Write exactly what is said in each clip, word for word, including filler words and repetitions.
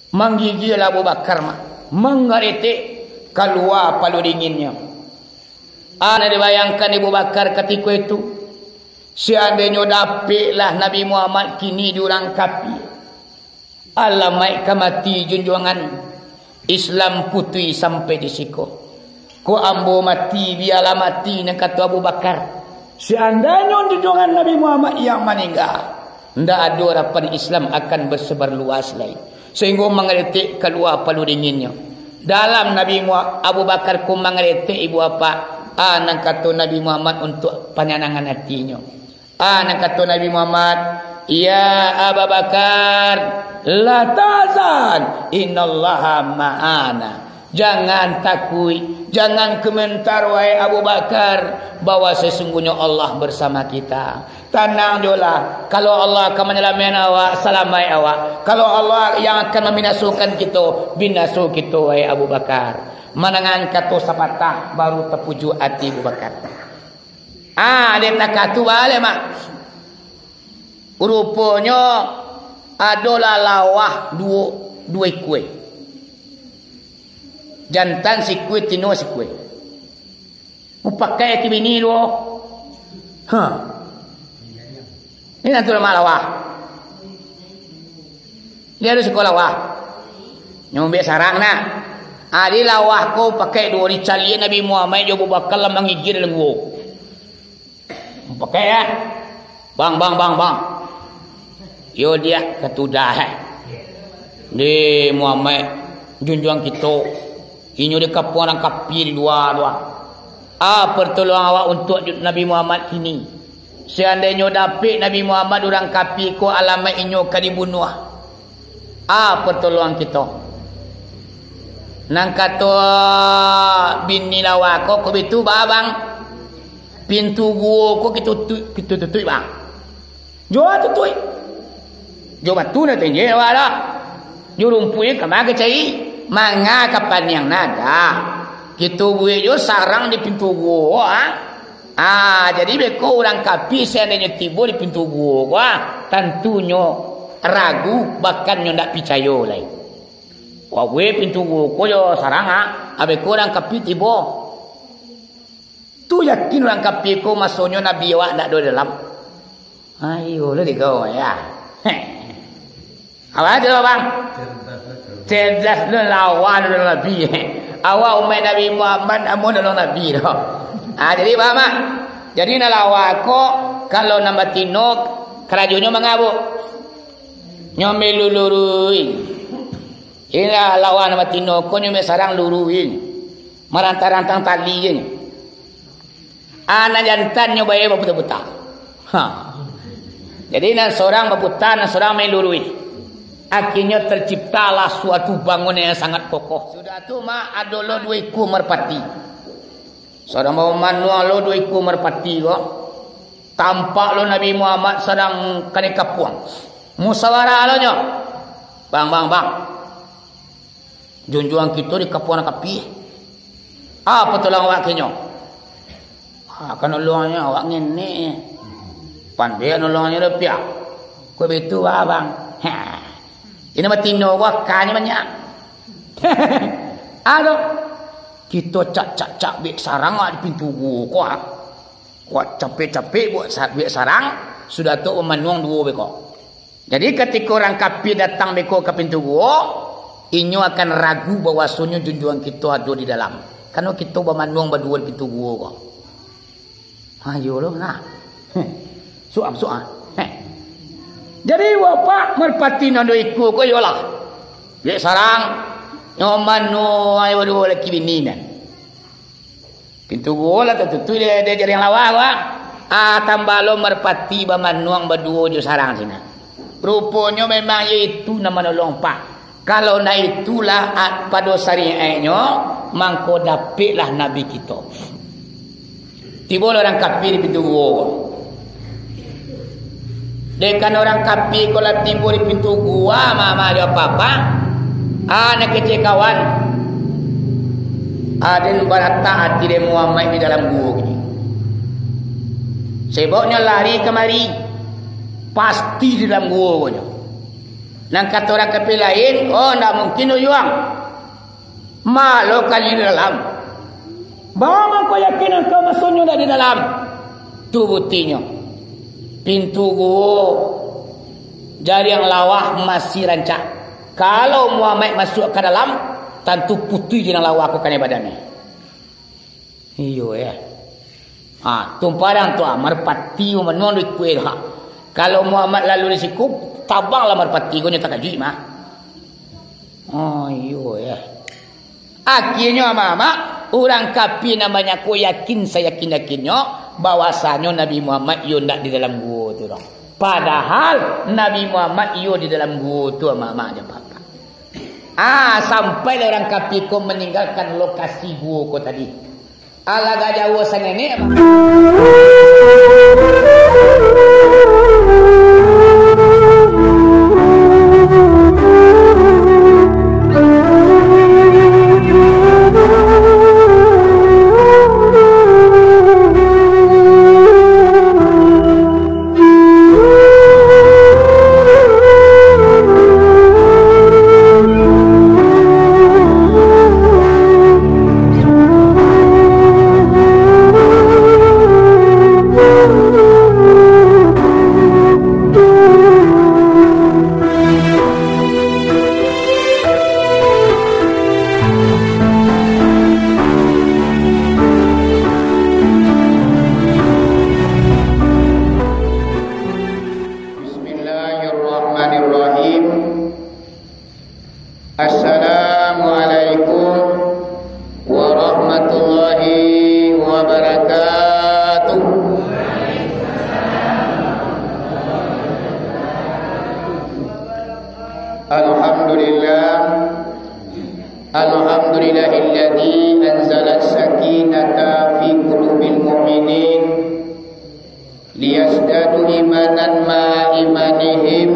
Manggigialah Abu Bakar, mak, manggaretek, kalua palu dinginnyo. Ana dibayangkan Abu Bakar katiko itu, seandainyo dapeklah Nabi Muhammad kini di urang kapia, alamaik ka mati junjuangan Islam putuih sampai di siko. Kok ambo mati, bialah mati, nan kato Abu Bakar. Seandainyo junjuangan Nabi Muhammad yang maningga, ndak ado harapan Islam akan basebar luas lai. Sahinggo manggaretek kalua palu dinginnyo. Dalam Nabi Muha-, Abu Bakar ko manggaretek ibu apak, a, nan kato Nabi Muhammad untuak panyanangan atinyo. A, nan kato Nabi Muhammad, "Ya Aba Bakar, la tahzan, innallaha ma'ana." Jangan takuik, jangan gementar, wahai Abu Bakar, bahwa sesungguhnya Allah bersama kita. Tanang jolah, kalau Allah akan manyalamaik awak, salamaik awak. Kalau Allah yang akan mambinasokan kito, binaso kito, wahai Abu Bakar. Mandangakan kato sapatah, baru tapujuak ati Abu Bakar. Ah, dek takatu baleh, mak. Ruponyo ado lah lawah duo, duo ikua. Jantan sikua, tino sikua. Mupakai aki bini duo. Ha. Ini nanti lawah. Dia ado siko lawah. Nyo ambiak sarang nah. Adi lawah ko pakai duo, dicaliak Nabi Muhammad jo Abu Bakar lah mangigia dalam guo. Pakai ya. Bang, bang, bang, bang. Yo diak katudah eh. Di Muhammad, junjuang kito. Inyo dikapuang urang kapia di lua tu ah. A, partolongan awak untuak Nabi Muhammad kini. Seandainyo dapek Nabi Muhammad urang kapia ko, alamaik inyo ka dibunuah. A, partolongan kito. Nan kato bini lawah ko, ko bitu ba, bang. Pintu guo ko kito tutuik, kito tutuik, bang. Jo tutuik. Jo batu nan tinggi awak dah. Jo rumpuik ka ma ka cari, manga ka paniang nada. Kito buek jo sarang di pintu guo, ah. Ah, jadi beko urang kapia seandainyo tibo di pintu guo ko, ah, tantunyo ragu, bahkan nyo ndak picayo lai. Wah, buek pintu guo ko jo sarang, ah, beko urang kapia tibo. Tu yakin urang kapia ko masonyo Nabi awak ndak ado dalam. Ayo lah digawai ya. Heh. Awak tu bang. Cerdas tu lawan dalam Nabi. Awak umat Nabi Muhammad, amun dalam Nabi tu. Ah, jadi paham ah? Jadi nak lawan ko, kalau nan batino, karajonyo mangabuk. Nyo melulurui. Inilah lawan nan batino ko nyo sarang lurui. Marantang-rantang tali je nyo. Anak jantannyo bae baputa-puta. Ha. Jadi, nan sorang baputa, nan sorang main lurui. Akhirnyo terciptalah suatu bangunan yang sangat kokoh. Sudah tu, mak, ado lo duo ikua merpati. Sorang bamanuang lo duo ikua merpati ko. Tampak lo Nabi Muhammad sadang kanai kapuang. Musawarah lo nyo. Bang, bang, bang. Junjuang kito dikapuang kapia. Apo tolong awak kinyo? Ah, kan nolongnyo awak ngini. Pandai nolongnyo rupiah. Kok bitu, abang? Ha. Ini batino ko akannyo banyak. Aduh. Kito cak-cak-cak bek sarang di pintu guo ko, ah. Kok capek-capek buek sa-, bek sarang, sudah tu mamanuang duo beko. Jadi, katiko urang kapia datang beko ka pintu guo, inyo akan ragu bahwasonyo junjuang kito ado di dalam. Karano kito bamanuang baduo di pintu guo ko. Ha, iyo lo, nah. Heh. Suam, suam. Heh. Jadi, bapak merpati nan duo ikua ko iyolah. Bek sarang, nyo manuang baduo laki bini nan. Pintu guo lah tatutuik dek, dek jaring lawa, wah. Ah, tambah lo merpati bamanuang baduo jo sarang sinan. Ruponyo memang iyo itu nan manolong, Pak. Kalau ndak itulah, ah, pado sariatnyo, mangko dapeklah Nabi kito. Tibo lo urang kapia di pintu guo. Dek karano urang kapia ko lah tibo di pintu guo, mama jo papa, anak kecil kawan, aden baratak ati dek Muhammad di dalam guo ko. Sebabnyo lari kamari, pasti di dalam guo ko nyo. Nan kato urang kafir lain, oh, ndak mungkin, Yuang. Malo kali di dalam. Baa mangko yakin angkau masuaknyo ndak di dalam? Tu buktinyo. Pintu guo jariang lawah masih rancak. Kalau Muhammad masuak ka dalam, tantu putuih jariang lawah ko kanai badannyo. Iyo, ya. Ha, tumparang tu, ah, marpati manuang di kue tu, ha. Kalau Muhammad lalu di siku, tabanglah marpati ko, nyo takajuik mah. Oh, iyo, ya. Akhirnyo, amak-amak, urang kafir nan banyak ko yakin sayakin-yakinnyo bahwasanyo Nabi Muhammad iyo ndak di dalam guo tu doh. Padahal Nabi Muhammad iyo di dalam guo tu, amak-amak, jan papak. Ah, sampailah urang kafir ko maninggalkan lokasi guo ko tadi. Alah agak jauah sangaik ni. Bismillahirrahmanirrahim. Assalamualaikum warahmatullahi wabarakatuh. Alhamdulillah. Alhamdulillahilladzi anzalas sakinata fi qulubil mu'minin. Liyazdadu imanan ma'a imanihim,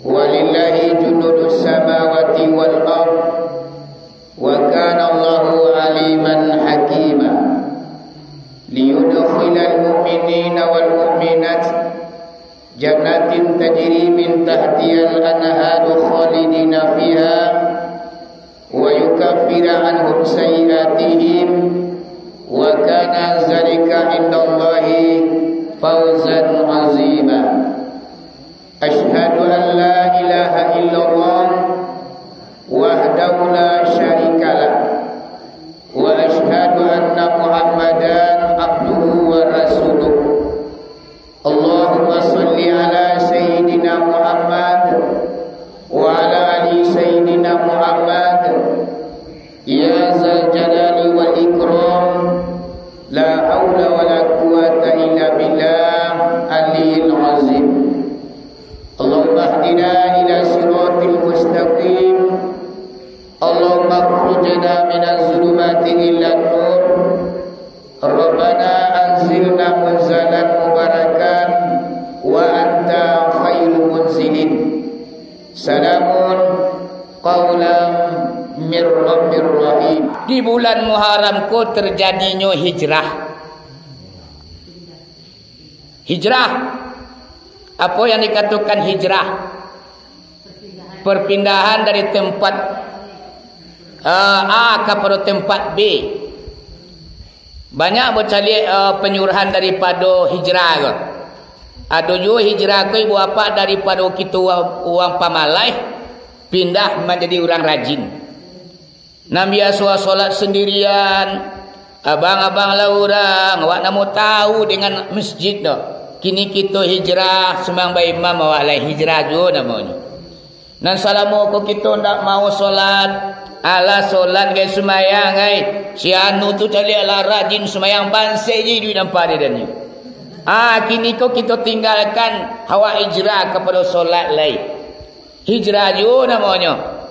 walillahi junudus samawati wal ard, wa kana Allahu aliman hakima. Liyudkhilal mu'minina wal mu'minat jannatin tajri min tahtihal anharu khalidina fiha, wa yukaffira anhum sayyi'atihim, wa kana zalika indallahi fawzan azima. Asyhadu an la ilaha illallah wahdahu la syarikalah, wa asyhadu anna Muhammadan abduhu wa rasuluh. Allahumma shalli ala Sayyidina Muhammad wa ala ali Sayyidina Muhammad. Ya zal jalali wal ikram, la haula wa la quwwata illa billah aliyil azim. Allahumma hdina ila siratil mustaqim. Allahumma akhrijna minaz zulumati ilan nur. Rabbana anzilna munzalan mubarakan wa anta khairu munzilin. Salamun qaulam mir rabbir rahim. Di bulan Muharram ko terjadinyo hijrah. Hijrah. Apo yang dikatokan hijrah? Perpindahan dari tempat, eh, A kapado tempat B. Banyak bacaliak, eh, panyuruhan daripado hijrah ko. Ado juo hijrah ko, ibu apak, daripado kito urang, urang pamalai, pindah manjadi urang rajin. Nan biaso solat sandirian, abang-abang lah urang, awak namo tahu dengan masjid tu. Kini kito hijrah, sumbayang baimam, awak lai hijrah juo namonyo. Nan salamo ko kito ndak mau solat, alah solat gai sumbayang gai. Si anu tu caliak lah rajin sumbayang, bansaik je duit nan padeh dan nyo. Ah, kini ko kito tinggalkan, awak hijrah kapado solat lai. Hijrah juo namonyo.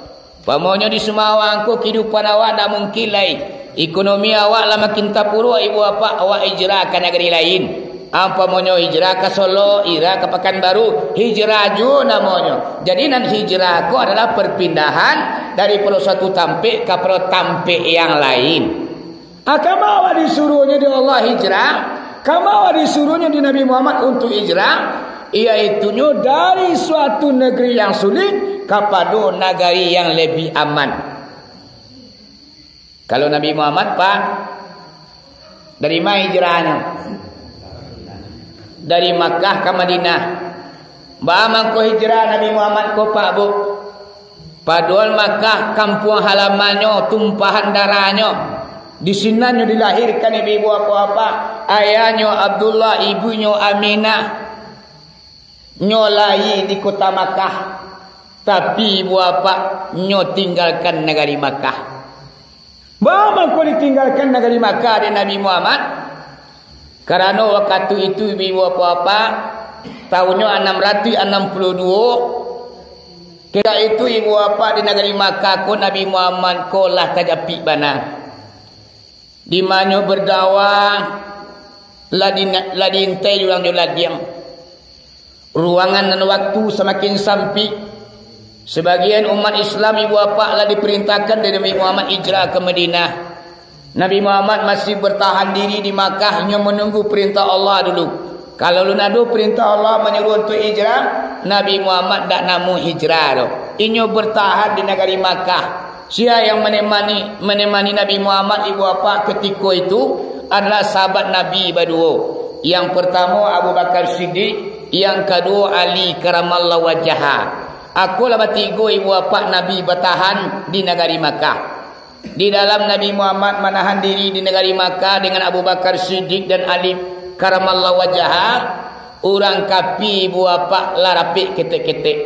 Umpamonyo di Sumbawa ko, kahidupan awak ndak mungkin lai. Ekonomi awak lah makin tapuruak, ibu apak, awak hijrah ka nagari lain. Umpamonyo hijrah ka Solok, hijrah ka Pakanbaru, hijrah juo namonyo. Jadi nan hijrah ko adalah perpindahan daripado suatu tampek kapado tampek yang lain. Ah, kama awak disuruahnyo dek Allah hijrah, kama awak disuruahnyo dek Nabi Muhammad untuak hijrah, Yaitunyo dari suatu negeri yang sulit kapado nagari yang lebih aman. Kalau Nabi Muhammad, Pak, dari ma hijrahnyo? Dari Makkah ka Madinah. Baa mangko hijrah Nabi Muhammad ko, Pak, Bu? Padohal Makkah kampuang halamannyo, tumpahan darahnyo. Di sinan nyo dilahirkan ibu-ibu apak-apak. Ayahnyo Abdullah, ibunyo Aminah. Nyo lahia di kota Makkah, tapi ibu apak nyo tinggalkan nagari Makkah. Baa mangko ditinggalkan nagari Makkah dek Nabi Muhammad? Karano wakatu itu ibu apak-apak, tahunnyo anam ratuih anam puluah duo, ketika itu ibu apak di nagari Makkah ko Nabi Muhammad ko lah tajapik bana. Di ma nyo berdakwah, lah di, lah diintai urang jo ladiang. Ruangan nan wakatu samakin sampik. Sabagian umat Islam ibu apak lah diparintahkan dek Nabi Muhammad hijrah ka Madinah. Nabi Muhammad masih bartahan diri di Makkah, inyo manunggu parintah Allah dulu. Kalau alun ado parintah Allah manyuruah untuak hijrah, Nabi Muhammad ndak namuah hijrah doh. Inyo bartahan di nagari Makkah. Sia yang manemani, manemani Nabi Muhammad ibu apak katiko itu adalah sahabat Nabi baduo. Yang partamo Abu Bakar Siddiq, yang kaduo Ali karamallahu wajhah. Akolah batigo ibu apak Nabi batahan di nagari Makkah. Di dalam Nabi Muhammad manahan diri di nagari Makkah dengan Abu Bakar Siddiq dan Ali karamallahu wajhah, urang kapia ibu apak lah rapek ketek-ketek.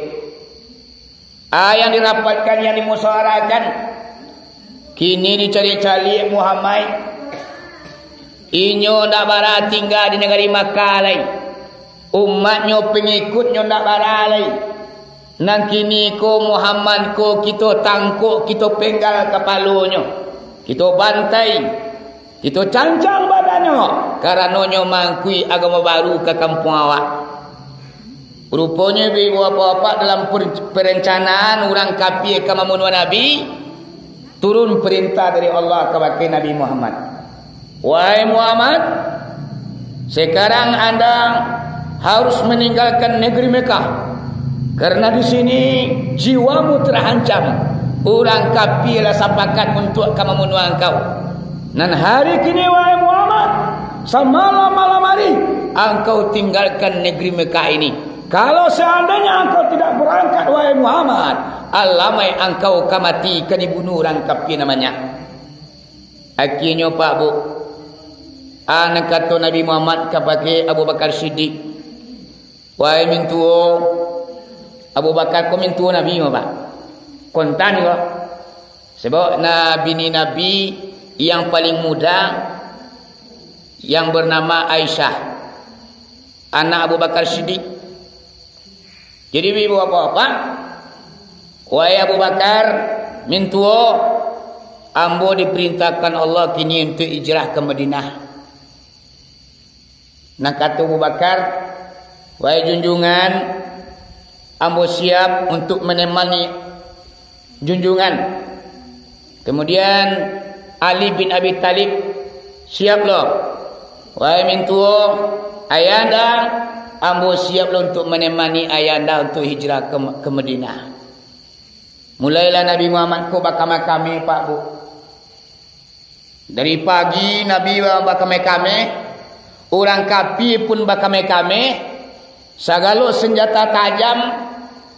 Ah, yang dirapatkan, yang dimusyawarahkan, kini dicaliak-caliak Muhammad. Inyo ndak bara tingga di nagari Makkah lai. Umatnyo, pangikutnyo ndak bara lai. Nan kini ko Muhammad ko kito tangkok, kito penggal kapalonyo. Kito bantai. Kito cancang badannyo, karano nyo mangkuik agamo baru ka kampuang awak. Ruponyo, ibu-ibu, bapak-bapak, dalam per-, perencanaan urang kapia ka mambunuah Nabi, turun parintah dari Allah kabake Nabi Muhammad, "Wahai Muhammad, sekarang anda harus meninggalkan negeri Mekah, karena di sini jiwamu terancam. Urang kapia lah sapakat untuak ka mambunuah engkau." Nan hari kini, wahai Muhammad, samalam malam hari, angkau tinggalkan negeri Mekah ini. Kalau seandainya angkau tidak berangkat, wahai Muhammad, alamaik angkau ka mati, ka dibunuh urang kapia namanya. Akhirnyo, Pak, Bu, a, nan kato Nabi Muhammad kabake Abu Bakar Siddiq, "Wahai mintuo," Abu Bakar ko mintuo Nabi mah, Pak. Kontan ko. Sabab na bini Nabi yang paling muda, yang bernama Aisyah, anak Abu Bakar Siddiq. Jadi, ibu bapak-bapak, "Wahai Abu Bakar, mintuo, ambo diperintahkan Allah kini untuk hijrah ke Madinah." Nan kato Abu Bakar, "Wahai junjungan, ambo siap untuk menemani junjungan." Kemudian Ali bin Abi Thalib, "Siap lo, wahai mintuo, ayahanda, ambo siap lo untuk menemani ayahanda untuk hijrah ke, ke Madinah." Mulailah Nabi Muhammad ko bakame-kame, Pak, Bu. Dari pagi Nabi ba-, bakame-kame, urang kapia pun bakame-kame, sagalo sanjata tajam,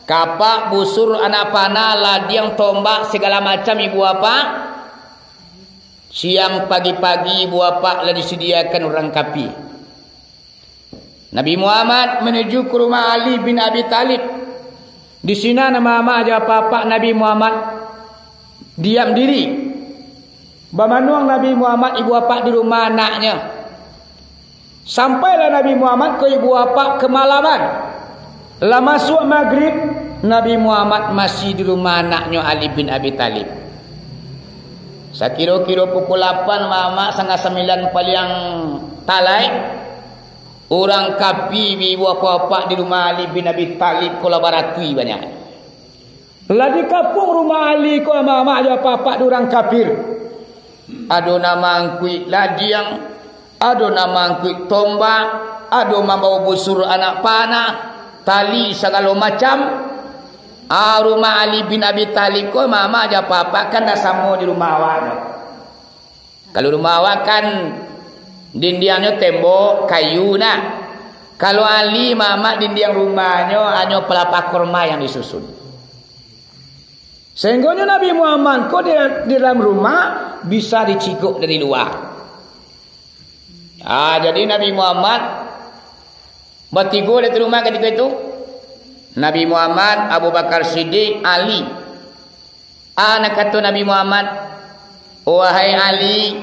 kapak, busur, anak panah, ladiang, tombak, sagalo macam ibu apak, siang pagi-pagi ibu apak lah disadiakan urang kapia. Nabi Muhammad manuju ka rumah Ali bin Abi Thalib. Di sinan amak-amak jo apak-apak Nabi Muhammad diam diri. Bamanuang Nabi Muhammad ibu apak di rumah anaknyo. Sampailah Nabi Muhammad ka ibu apak kamalaman. Lah masuak magrib, Nabi Muhammad masih di rumah anaknyo Ali bin Abi Thalib. Sakiro-kiro pukul lapan, amak-amak, satangah sambilan paliang talai, urang kapia bi ibu apak-apak di rumah Ali bin Abi Thalib ko lah baratuih banyak. Lah dikapuang rumah Ali ko amak-amak jo apak-apak di urang kapia. Ado nan mangkuik ladiang, ado nan mangkuik tombak, ado mambawa busur anak panah, tali sagalo macam. Ah, rumah Ali bin Abi Thalib ko, mamak jo apak-apak kan ndak samo di rumah awak tu. Kalau rumah awak kan dindiangnyo tembok kayu nah. Kalau Ali, mamak, dindiang rumahnyo hanyo palapa kurma yang disusun. Sahinggonyo Nabi Muhammad ko di, di dalam rumah bisa dicigok dari lua. Ah, jadi Nabi Muhammad batigo di rumah katiko itu. Nabi Muhammad, Abu Bakar Siddiq, Ali. Ah, nan kato Nabi Muhammad, "Wahai Ali,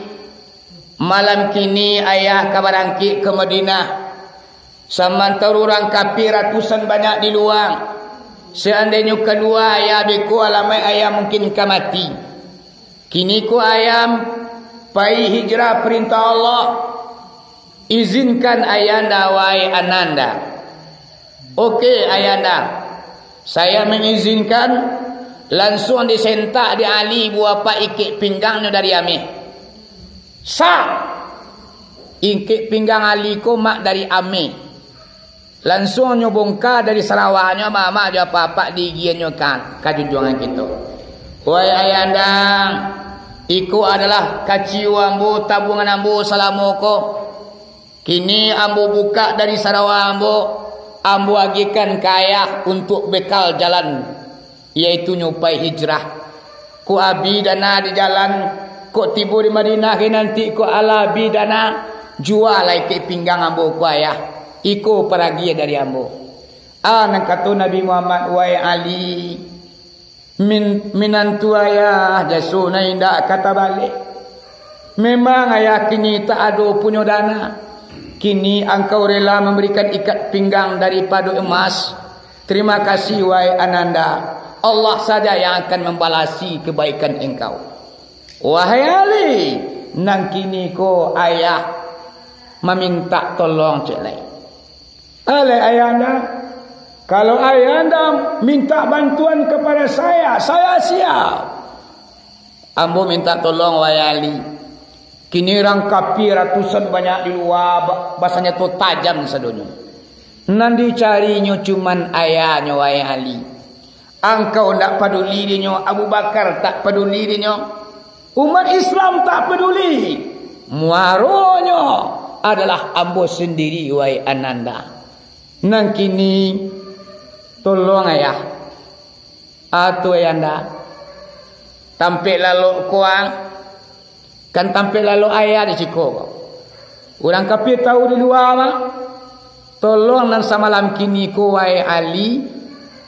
malam kini ayah ka barangkek ka Madinah. Samantaro urang kafir ratusan banyak di lua. Seandainyo kalua ayah beko, alamaik ayah mungkin ka mati. Kiniko ayah pai hijrah parintah Allah. Izinkan ayahanda, wahai ananda." "Oke, ayahanda, saya mengizinkan." Lansuang disentak di Ali buah apak ikek pinggangnyo dari ameh. Sak! Ikek pinggang Ali ko mak dari ameh. Lansuang nyo bongka dari sarawanyo, mamak jo apak-apak diigiannyo ka, ka junjuangan kito. "Wahai ayahanda, iko adalah kaciyo ambo, tabuangan ambo salamo ko. Kini ambo bukak dari sarawa ambo, ambo agihkan ka ayah untuak bekal jalan, yaitunyo pai hijrah. Kok abih dana di jalan, kok tibo di Madinah gai nanti, kok alah abih dana, juwalah ikek pinggang ambo ko ayah. Iko paragiah dari ambo." Ah, nan kato Nabi Muhammad, "Wahai Ali, min-, minantu ayah, jaso nan indak ka tabaleh. Memang ayah kini tak ado punyo dana. Kini angkau rela mambarikan ikat pinggang daripado emas. Tarimo kasih, wahai ananda. Allah saja yang akan mambalasi kabaikan engkau." "Wahai Ali, nan kini ko ayah mamintak tolong ciek lai." "Alah ayahanda, kalau ayahanda mintak bantuan kapada saya, saya siap." "Ambo mintak tolong, wahai Ali. Kini urang kafir ratusan banyak di lua, ba-, basanjato tajam sadonyo. Nan dicarinyo cuman ayahnyo, wahai Ali. Angkau ndak paduli dinyo, Abu Bakar tak paduli dinyo, umat Islam tak paduli. Muaronyo adalah ambo sandiri, wahai ananda. Nan kini, tolong ayah." "Atu ayahanda, tampek lalok ko, ah, kan tampek lalok ayah di siko ko. Urang kafir tahu di lua, mah. Tolong nan samalam kini ko, wahai Ali,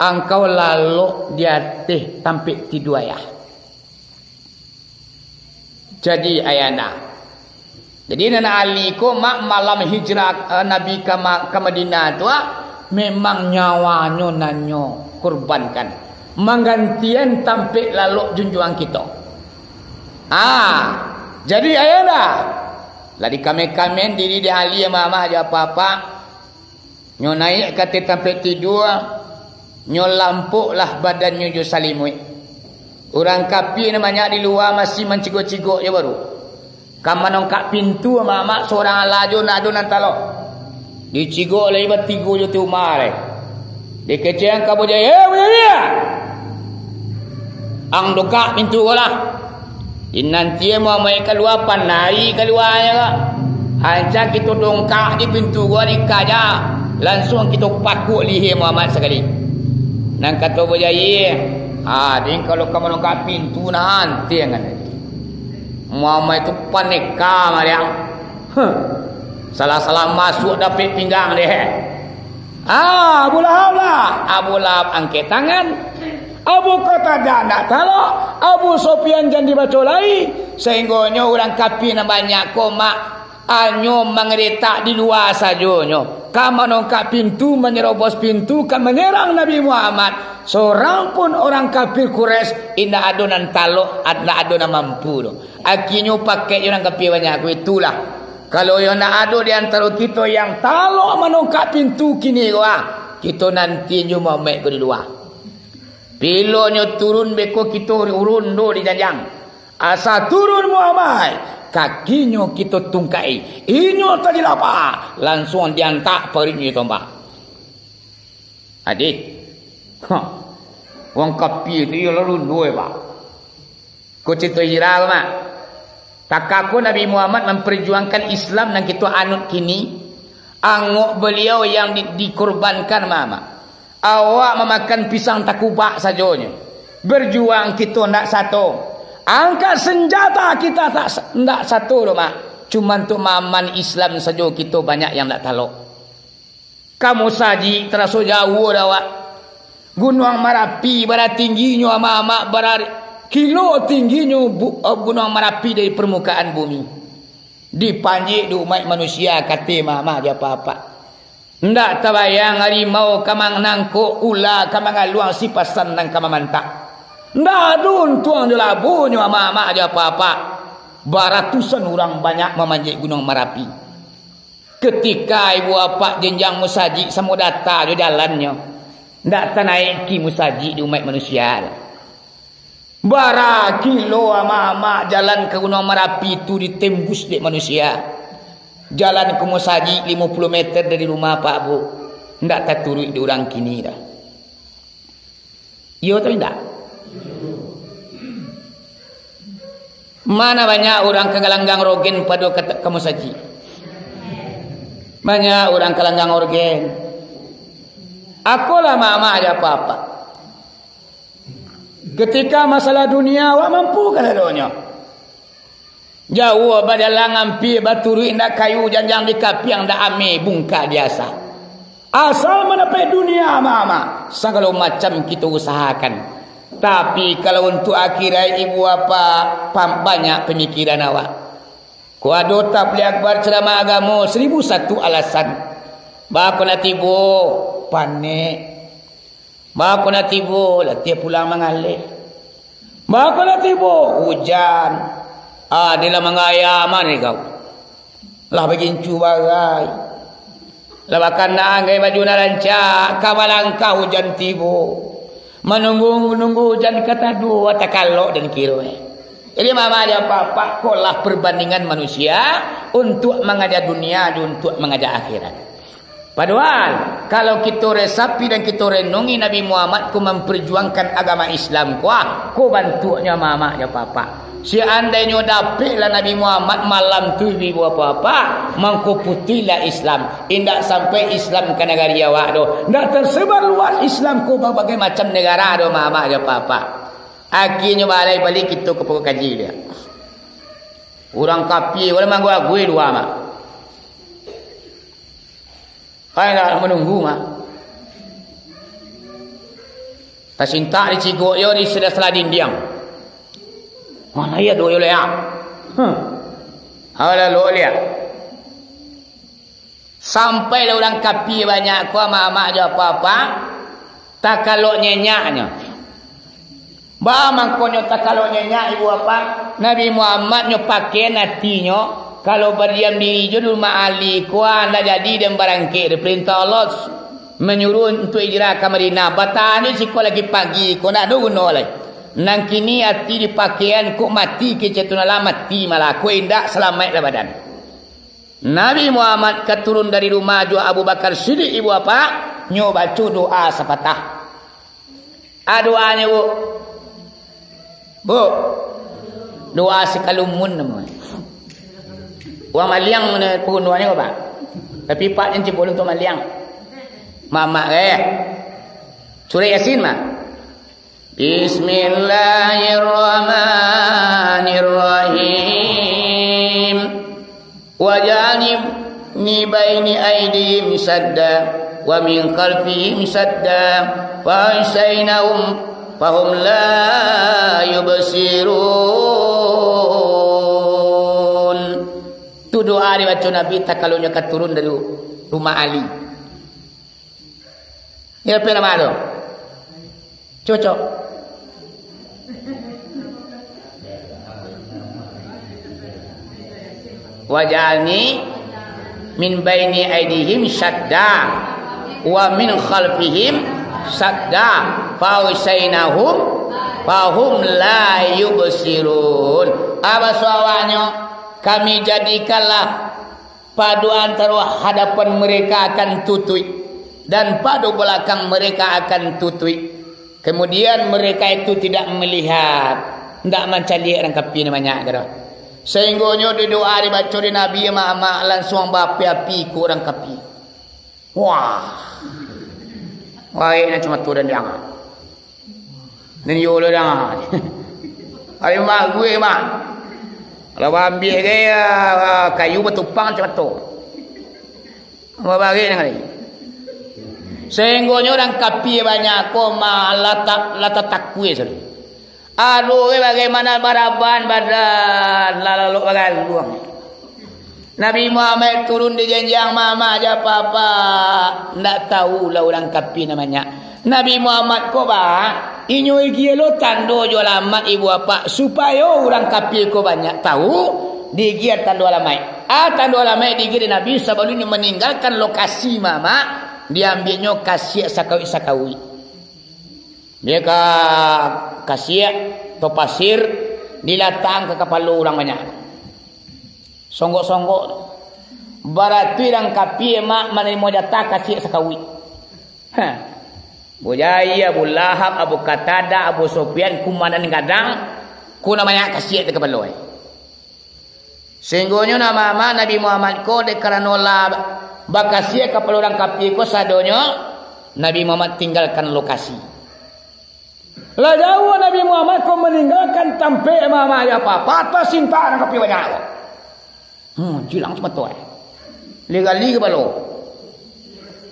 angkau lalok di ateh tampek tidua ayah." Jadi, ayahanda. Jadi, nan Ali ko, mak, malam hijrah, eh, Nabi ka Ma-, ka Madinah tu, ah, memang nyawanyo nan nyo kurbankan, manggantian tampek lalok junjuang kito. Ah, jadi, ayahanda, lah dikamen-kamen diri di Ali, mamak jo apak-apak. Nyo naiak ka ateh tampek tidua, nyo lampoklah badannyo jo salimuik. Urang kafir nan banyak di lua masih mancigok-cigok jo baru. Ka manongkak pintu, mamak, sorang alah jo, ndak ado nan talok. Dicigok lai batigo jo ti umah lai. Dikecek ka Abu Jahil, "Eh, Abu Jahil! Ang bukak pintu ko lah. Dinanti Muhammad kalua, pandai kaluanyo ko. Anca kito dongkak di pintu ko, dikaja. Lansuang kito pakuak lihia Muhammad sakali." Nan kato Abu Jahil, "Ah, ding, kalau ka manongkak pintu, nanti angan. Muhammad tu paneka maliang. Huh. Salah-salah masuak dapek pinggang deh." Ah, Abu Lahab lah. Abu Lahab angkek tangan. Abu Qatadah ndak talok. Abu Sufyan jan dibaco lai. Sahinggonyo urang kafir nan banyak ko, mak, hanyo mangaretak di lua sajonyo. Ka manongkak pintu, manyerobos pintu, ka manyerang Nabi Muhammad. Sorang pun urang kafir Quraisy indak ado nan talok, indak ado nan mampu tu. Akhirnyo pakeknyo urang kafir banyak ko, itulah. Kalau yo ndak ado di antaro kito yang talok manongkak pintu kini ko, ah, kito nanti nyo Muhammad ko di lua. Bilo nyo turun beko kito rondo di janjang. Asa turun Muhammad, kakinyo kito tungkai. Inyo tajilapa, lansuang diantak paruiknyo tombak. Adih. Ha. Wong kapia tu iyo lalu luo, Pak. Ko carito hijrah ko, Mak. Takako Nabi Muhammad mamparjuangkan Islam nan kito anut kini, angok baliau yang di-, dikorbankan, Mak. Awak mamakan pisang takubak sajonyo. Barjuang kito ndak sato. Angkat sanjato kita tak sa-, ndak sato doh, Mak. Cuman untuak maaman Islam sajo kito banyak yang ndak talok. Ka musajik taraso jauah dek awak. Gunuang Marapi bara tingginyo amak-amak, bara kilo tingginyo bu-, Gunuang Marapi dari parmukaan bumi. Dipanjek dek umaik manusia, kato amak-amak jo apak-apak. Ndak tabayang harimau ka manangkok, ula ka mangaluang, sipasan nan ka mamantak. Ndak ado untuang jo labonyo amak-amak jo apak-apak. Baratusan urang banyak mamanjek Gunuang Marapi. Katika ibu apak janjang musajik samo data jo jalannyo, ndak tanaiki musajik dek umaik manusia. Bara kilo amak-amak jalan ka Gunuang Marapi tu ditembus dek manusia. Jalan ka musajik limo puluah meter dari rumah apak, Bu, ndak taturuik dek urang kini doh. Iyo atau indak? Mana banyak urang ka galanggang rogen pado ka, ka musajik? Banyak urang ka galanggang rogen. Akolah amak-amak jo apak-apak. Katika masalah dunia, awak mampu kasadonyo. Jauah badalang, ampia baturuik, indak kayu janjang dikapiang, indak ameh bungkak diasa. Asal mandapek dunia, amak-amak, sagalo macam kito usahakan. Tapi, kalau untuak akhirat, ibu apak, pam-, banyak pamikiran awak. Ko ado tabligh akbar, ceramah agamo, saribu satu alasan. Baa ko nak tibo, panek. Baa ko nak tibo, latiah pulang mangaleh. Baa ko nak tibo, ujan. Ah, dek lah manggaya mah ni kau. Lah bagincu bagai. Lah bakanaan gaya baju nan rancak, ka balangkah ujan tibo. Manunggu-nunggu ujan ka taduah, takalok den kiro, eh. Jadi, amak-amak jo apak-apak, ko lah parbandingan manusia untuak mangaja dunia jo untuak mangaja akhirat. Padohal, kalau kito resapi dan kito renungi Nabi Muhammad ko mamparjuangkan agama Islam ko, ah, ko bantuaknyo amak-amak jo apak-apak. Seandainyo dapeklah Nabi Muhammad malam tu, ibu-ibu apak-apak, mangko putuihlah Islam. Indak sampai Islam ka nagari awak doh. Indak tarsebar luas Islam ko babagai macam nagara doh, amak-amak jo apak-apak. Akhianyo balai baliak kito ka pokok kaji dia. Urang kapia, urang manggaguih dua, Mak. Kan indak manunggu, Mak. Tasintak dicigok yo di sela-sela dindiang. Mana iyo doh yo liak? Hmm. Alah lo liak. Sampailah urang kapia banyak ko, amak-amak jo apak-apak, takalok nyenyaknyo. Baa mangkonyo takalok nyenyak, ibu apak? Nabi Muhammad nyo pakaian atinyo, kalau badiam diri jo di rumah Ali ko, ah, ndak jadi den barangkek, dek parentah Allah manyuruah untuak hijrah ka Madinah. Batahan di siko lagi pagi ko, ndak ado guno lai. Nan kini ati di pakaian, kok mati kecek tu, lah mati malah, kok indak salamaiklah badan. Nabi Muhammad ka turun dari rumah jo Abu Bakar Siddiq, ibu apak, nyo baco doa sapatah. A doanyo, Bu. Bu. Doa sikalumun namonyo. Urang maliang mano pagunoannyo, Pak. Tapi Pak jan cibok untuak maliang. Mamak, eh. Surah Yasin mah. Bismillahirrahmanirrahim. Waj'alni min baini aidihim sadda, wa min khalfihim sadda, fa aghshaynahum, fahum la yubsirun. Tu doa dibaco Nabi takalonyo ka turun dari rumah Ali. Ya, apo nama tu? Cocok. Waj'alni min baini aidihim sadda, wa min khalfihim sadda, fa aghshaynahum, fahum la yubsirun. Apo suawanyo? Kami jadikanlah pado antaro hadapan mereka akan tutuik. Dan pado balakang mereka akan tutuik. Kemudian mereka itu tidak melihat, ndak mancaliak urang kapia nan banyak ko doh. Sainggonyo di doa dibaco di Nabi, amak-amak lansuang baapi-api iko urang kapia. Wah. Wai, nan cuma tu dan jangan. Nan iyo lo dah. Ari mak gue, mak. Kalau ambiak gaya, ah, kayu batupang cuma tu. Mabarik nan kali. Sainggonyo urang kapia banyak ko ma-, lah ta-, lah tatakua sudah. Aduh, eh, bagaimana baraban badan, lah lalok bagaluang. Nabi Muhammad turun di janjang, mamak jo papa, ndak tahu lah urang kapia nan banyak. Nabi Muhammad ko ba, inyo igia lo tando jo alamaik ibu bapak, supayo urang kapia ko banyak tahu, diigia tando alamaik. Ah, tando alamaik diigia di Nabi sabalum inyo maninggalkan lokasi mamak, diambiaknyo kasiak sakawik-sakawik. Dia ka kasiak atau pasir, dilatakkan ka kapalo urang banyak. Songgok-songgok. Baratuih urang kapia mak manarimo jatah kasiak sakawik. Ha. Abu Jahil, Abu Lahab, Abu Qatadah, Abu Sufyan, kumandan gadang, ko nan banyak kasiak di kapalo, eh. Sainggonyo nan mamak Nabi Muhammad ko, dek karano lah bakasiak kapalo urang kapia ko sadonyo, Nabi Muhammad tinggalkan lokasi. Lah jauah Nabi Muhammad ko maninggalkan tampek mamak jo papa, tasintak urang kapia banyak ko. Hmm, cilang cuma tu, eh. Ligali kapalo.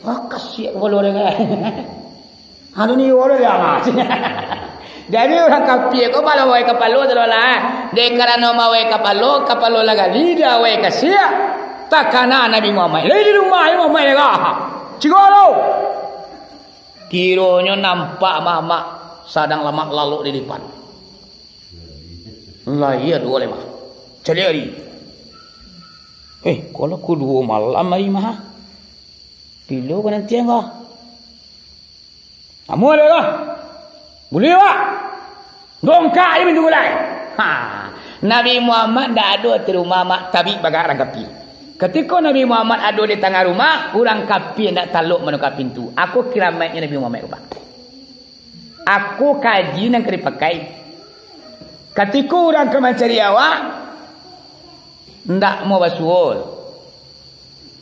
Wah, kasiak kapalo dia, kan. Anu ni, orang dia amat. Jadi, urang kapia ko malah wai kapalo tu lah. Dek karano mawai kapalo, kapalo lah gali, dia wai kasiak. Takana Nabi Muhammad. Lai di rumah Nabi Muhammad dia, kan. Cigo tu. Kironyo nampak mamak sadang lamak lalok di dipan. Lah, iyo, duo lema. Caliak ari. Eh, kalau ko duo malam ari mah. Pilo ka nantian ko? Amuah dek ko. Buliah, Pak. Dongkak je pintu gulai. Ha. Nabi Muhammad ndak ado di rumah, mak, tabik bagak urang kapia. Katiko Nabi Muhammad ado di tangah rumah, urang kapia ndak talok manuka pintu. Ako kiramaiknyo Nabi Muhammad ko, Pak. Ako kaji nan ka dipakai. Katiko urang ka mancari awak, ndak mau basuo.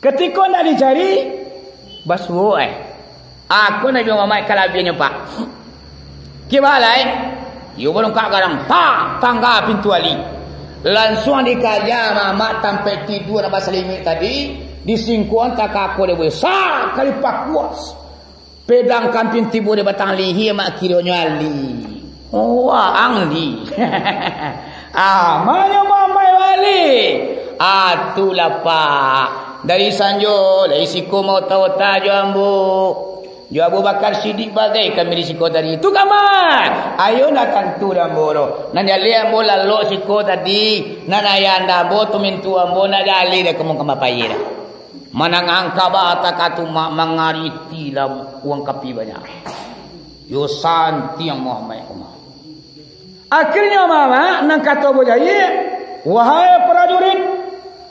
Katiko ndak dicari, basuo ai. Ako Nabi Muhammad kalabiahnyo, Pak. Kibalai, iyo balungkak gadang, tak, tangga pintu ali. Lansuang dikaja mamak tampek tidua nan basalimuik tadi, disingkuang takako dek buya, sak kali pakuas. Pedang kampin tibo di batang lihia, mak, kironyo ali. Oh, ang li. Ah, manyo mamai bali. Ah, tu lah, Pak. Dari sanjo, dari siko maota-ota jo ambo. Jo Abu Bakar Siddiq bagai kami di siko tadi. Tu kama. Ayo nak tantu dah ambo doh. Nan jaleh ambo lalok siko tadi. Nan ayah anda ambo tu mintu ambo nak jaleh dah kamu kama payah dah. Manangah kaba takatu ma-, mangariti lah uang kapi banyak. Yo santiang Muhammad Umar. Akhirnyo, Muhammad, nan kato Abu Jahil, "Wahai prajurit,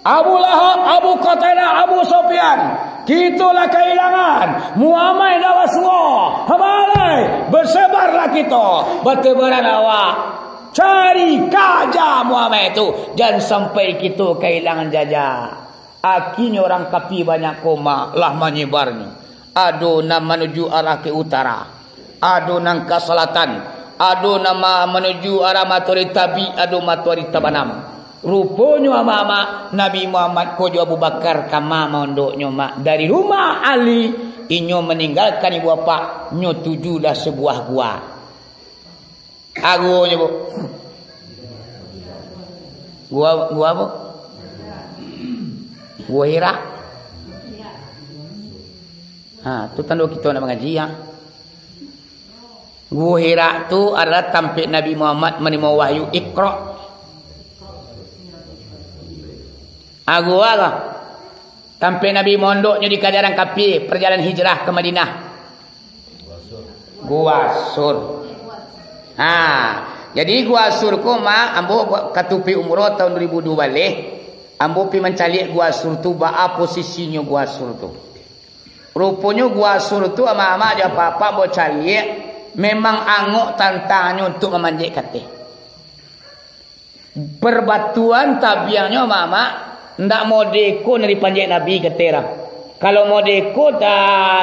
Abu Lahab, Abu Qatadah, Abu Sufyan, kito lah kailangan Muhammad nan basuo. Hamalai, basabarlah kito, batebaran awak, cari kaja Muhammad tu, jan sampai kito kailangan jaja." Akhirnyo urang kapi banyak koma lah manyebarnyo. Ado nan manuju arah ka utara, ado nan ka salatan, ado nan ma-, manuju arah matoari tabik, ado matoari tabanam. Ruponyo ama-ama Nabi Muhammad ko jo Abu Bakar kama maondoknyo, mak, dari rumah Ali, inyo maninggalkan ibu bapak, nyo tujulah sabuah gua. Agonyo, Bu. Gua, gua apa? Gua Hira. Ha, tu tando kito nak mangaji, ha. Gua Hira tu adalah tampek Nabi Muhammad manarimo wahyu Iqra. Ago aga. Tampek Nabi mondoknyo di kajaran kapie, perjalanan hijrah ke Madinah. Gua Sur. Ha, jadi Gua Sur ko, ma, ambo katupi umroh tahun dua ribu dua baleh, ambo pi mancaliak Gua Sur tu, baa posisinyo Gua Sur tu. Ruponyo Gua Sur tu amak-amak jo apak-apak bacaliak, memang angok tantangnyo untuak mamanjek kateh. Perbatuan tabiangnyo amak-amak, ndak modeko nan dipanjek Nabi kateh urang. Kalau modeko ta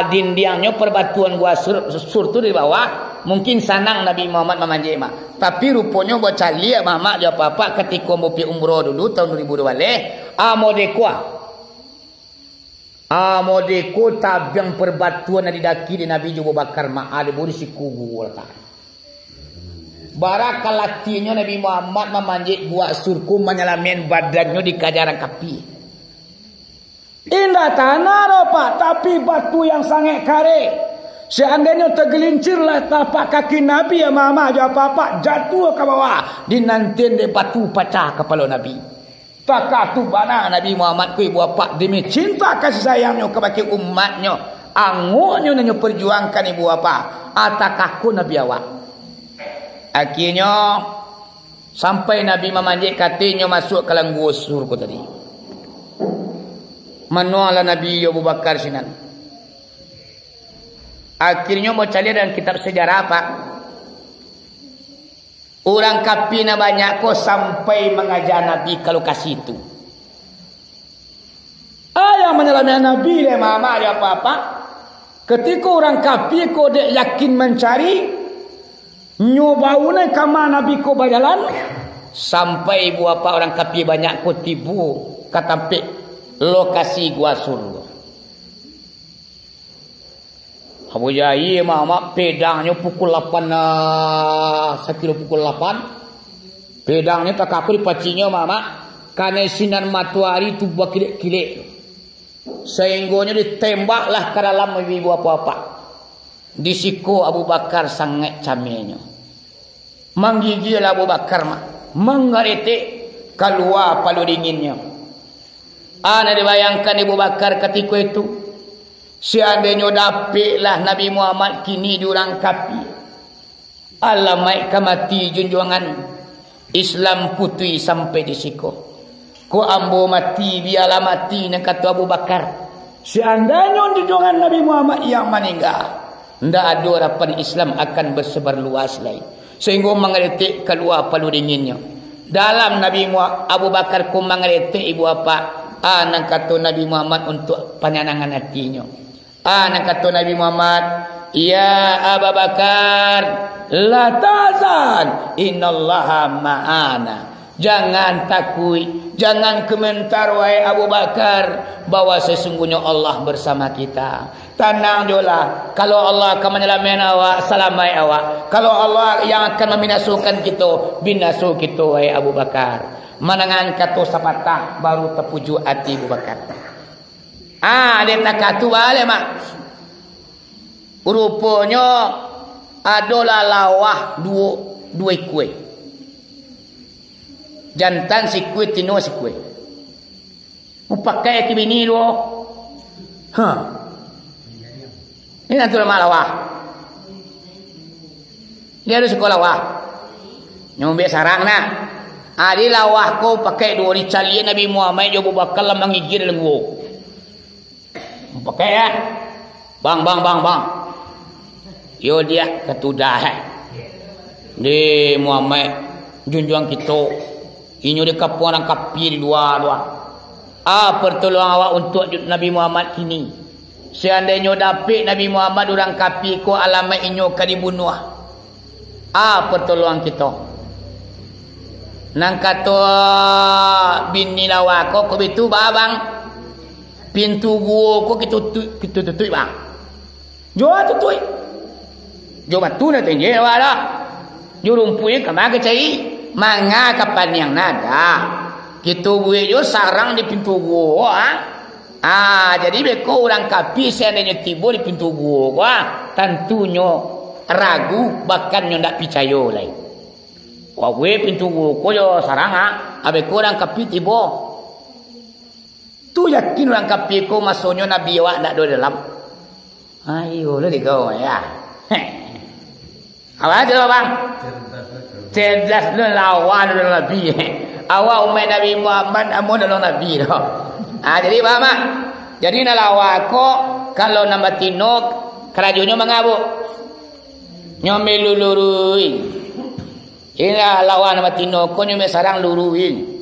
dindiangnyo perbatuan Gua Sur, Sur tu di bawah, mungkin sanang Nabi Muhammad mamanjek mah. Tapi ruponyo bacaliak amak-amak jo apak-apak katiko ambo pai umroh dulu tahun dua ribu dua baleh, ah modeko ah. Ah, modeko tabiang perbatuan nan didaki dek Nabi jo Abu Bakar mah, ah, di bawah di siku guo latak. Bara ka latinyo Nabi Muhammad mamanjek Gua Sur ko manyalamian badannyo dikaja urang kapia. Indak tanah doh, Pak, tapi batu yang sangaik kareh. Seandainyo tagalincir lah tapak kaki Nabi, amak-amak jo apak-apak jatuah ka bawah, dinantian dek batu pacah kapalo Nabi. Takah tu bana Nabi Muhammad ko, ibu apak, demi cinta kasih sayangnyo kabake umatnyo, angoknyo nan nyo perjuangkan, ibu apak, ah, takah ko Nabi awak. Akhirnyo, sampai Nabi mamanjek katinyo masuak ka dalam Gua Sur ko tadi. Manuanglah Nabi jo Abu Bakar sinan. Akhirnyo, bacaliak dalam kitab sejarah, Pak. Urang kapia nan banyak ko sampai mangaja Nabi ka lokasi tu. Ah, yang manyalamian Nabi dek amak-amak jo apak-apak. Katiko urang kapia ko dek yakin mancari, nyo bau nan kama Nabi ko bajalan, sampai ibu apak urang kapia banyak ko tibo ka tampek lokasi Gua Sur. Abu Jahil, Muhammad, pedangnyo pukul lapan, ah, sakiro pukul lapan. Pedangnyo takah ko dipacinyo, Muhammad, kanai sinan matoari tu bakilek-kilek. Sainggonyo ditembaklah ka dalam ibu apak-apak. Di siko Abu Bakar sangaik camehnyo. Manggigialah Abu Bakar mah, manggaretek, kalua palu dinginnyo. Ah, nan dibayangkan Abu Bakar katiko itu, seandainyo dapeklah Nabi Muhammad kini di urang kapia, alamaik ka mati junjuangan Islam putuih sampai di siko. Kok ambo mati, bialah mati, nan kato Abu Bakar. Seandainyo junjuangan Nabi Muhammad yang maningga, ndak ado harapan Islam akan basabar luas lai, sainggo manggaretek kalua palu dinginnyo. Dalam Nabi Mu-, Abu Bakar ko manggaretek ibu apak, ah, nan kato Nabi Muhammad untuak panyanangan atinyo. Ah, nan kato Nabi Muhammad, "Ya Aba Bakar, la tahzan, innallaha ma'ana." Jangan takuik, jangan komentar, wahai Abu Bakar, bahwa sesungguhnya Allah bersama kita. Tanang jolah, kalau Allah akan manyalamaik awak, salamaik awak. Kalau Allah yang akan mambinasokan kito, binaso kito, wahai Abu Bakar. Mandangakan kato sapatah, baru tapujuak ati Abu Bakar. Ah, dek takah tu baleh, Mak. Ruponyo ado lah lawah duo, duo ikua. Jantan sikua, tino sikua. Mupakaik aki bini duo. Ha. Ini nanti lawah. Dia ado siko lawah. Nyo ambiak sarang nah. Adi lawah ko pakai duo, dicaliak Nabi Muhammad jo Abu Bakar lah mangigia dalam guo. Pakai, ya. Bang, bang, bang, bang. Yo diak katudah, eh. Di Muhammad, junjuang kito. Inyo dikapuang urang kapia di lua tu, ah. Ah, pertolongan awak untuak Nabi Muhammad kini. Seandainyo dapek Nabi Muhammad urang kapia ko, alamaik inyo ka dibunuah. Ah, pertolongan kito. Nan kato bini lawah ko, ko bitu, ba, bang. Pintu guo ko kito tu-, kito tutuik, bang. Jo tutuik. Jo batu nan tinggi, bang, dah. Jo rumpuik, kama ka cari? Manga ka paniang nada. Kito buek jo sarang di pintu guo, ah. Ah, jadi beko urang kapia seandainyo tibo di pintu guo ko, ah, tantunyo ragu, bahkan nyo ndak picayo lai. Waweh pintu guo ko jo sarang, ah, beko urang kapia tibo. Tu yakin urang kapia ko masonyo Nabi awak ndak ado dalam. Ayo lah dikau, ya. Heh. Apo tu, Bang? Cerdas tu lawan dalam Nabi. Awak umaik Nabi Muhammad, amun dalam Nabi tu. Ah, jadi, paham, ah? Jadi, nak lawan ko, Kalau nan batino, karajonyo mangabuk. Nyo milurui. Inilah lawan batino ko nyo sarang lurui.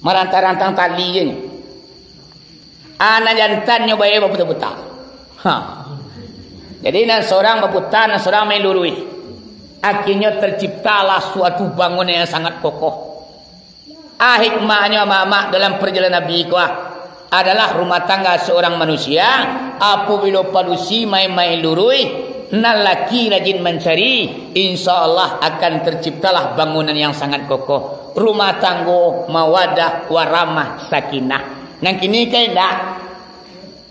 Marantang-rantang tali je. Anak jantannyo bae baputa-puta. Ha. Jadi nan sorang baputa, nan sorang main lurui. Akhirnyo terciptalah suatu bangunan yang sangat kokoh. Ah, hikmahnyo, amak-amak, dalam perjalanan Nabi ko, ah, adalah rumah tangga seorang manusia, apabilo padusi main-main lurui, nan laki rajin mancari, insya Allah akan terciptalah bangunan yang sangat kokoh. Rumah tanggo, mawadah, warahmah, sakinah. Nan kini kan indak.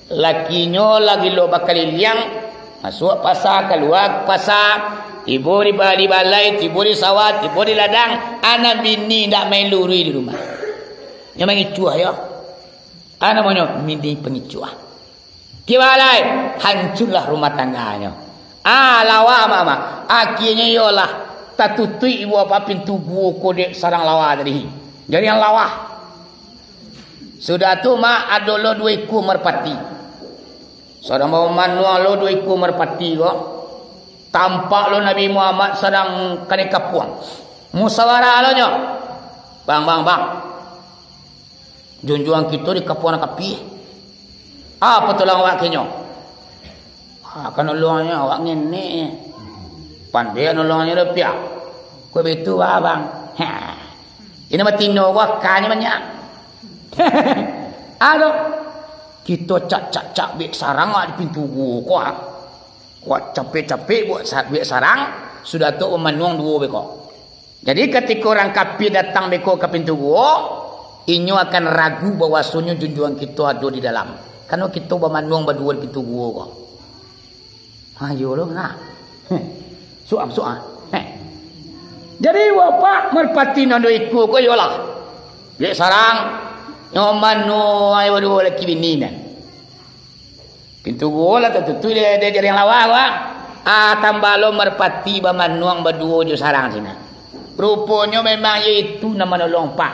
Lakinyo lah gilo bakaliliang, masuak pasa, kalua pasa, tibo di ba-, di balai, tibo di sawah, tibo di ladang, anak bini ndak main lurui di rumah. Nyo mangicuah yo. Ah, namonyo bini pangicuah. Kibalai, hancurlah rumah tangganyo. Ah, lawa mama. Akhirnyo iyolah tatutuik ibu bapa pintu guo ko dek sarang lawa tadi. Jadi yang lawa. Sudah tu, mak, ado lo duo ikua marpati. Sadang bamanuang lo duo ikua marpati ko. Tampak lo Nabi Muhammad sadang kanai kapuang. Musawarah lo nyo. Bang, bang, bang. Junjuang kito dikapuang nan kapia. Apo tulang awak kinyo? Ah, kan nolongnyo awak ngenek. Pandai nolongnyo doh piak. Kok bitu, bang? Ha. Ini batino ko akannyo banyak. Ado. Kito cak-cak-cak bek sarang awak di pintu guo ko, ah. Awak capek-capek buek sa-, bek sarang, sudah tu bamanuang duo beko. Jadi, katiko urang kapia datang beko ka pintu guo, inyo akan ragu bahwasonyo junjuang kito ado di dalam. Karano kito bamanuang baduo di pintu guo ko. Ha, iyo lo, nah. Heh. Suam, suam. Heh. Jadi, bapak marpati nan duo ikua ko iyolah. Bek sarang, nyo manuang baduo laki bini nan. Pintu guo lah tatutuik dek, dek jaring lawa ko. Ah, tambah lo marpati bamanuang baduo jo sarang sinan. Ruponyo memang iyo itu nan manolong, Pak.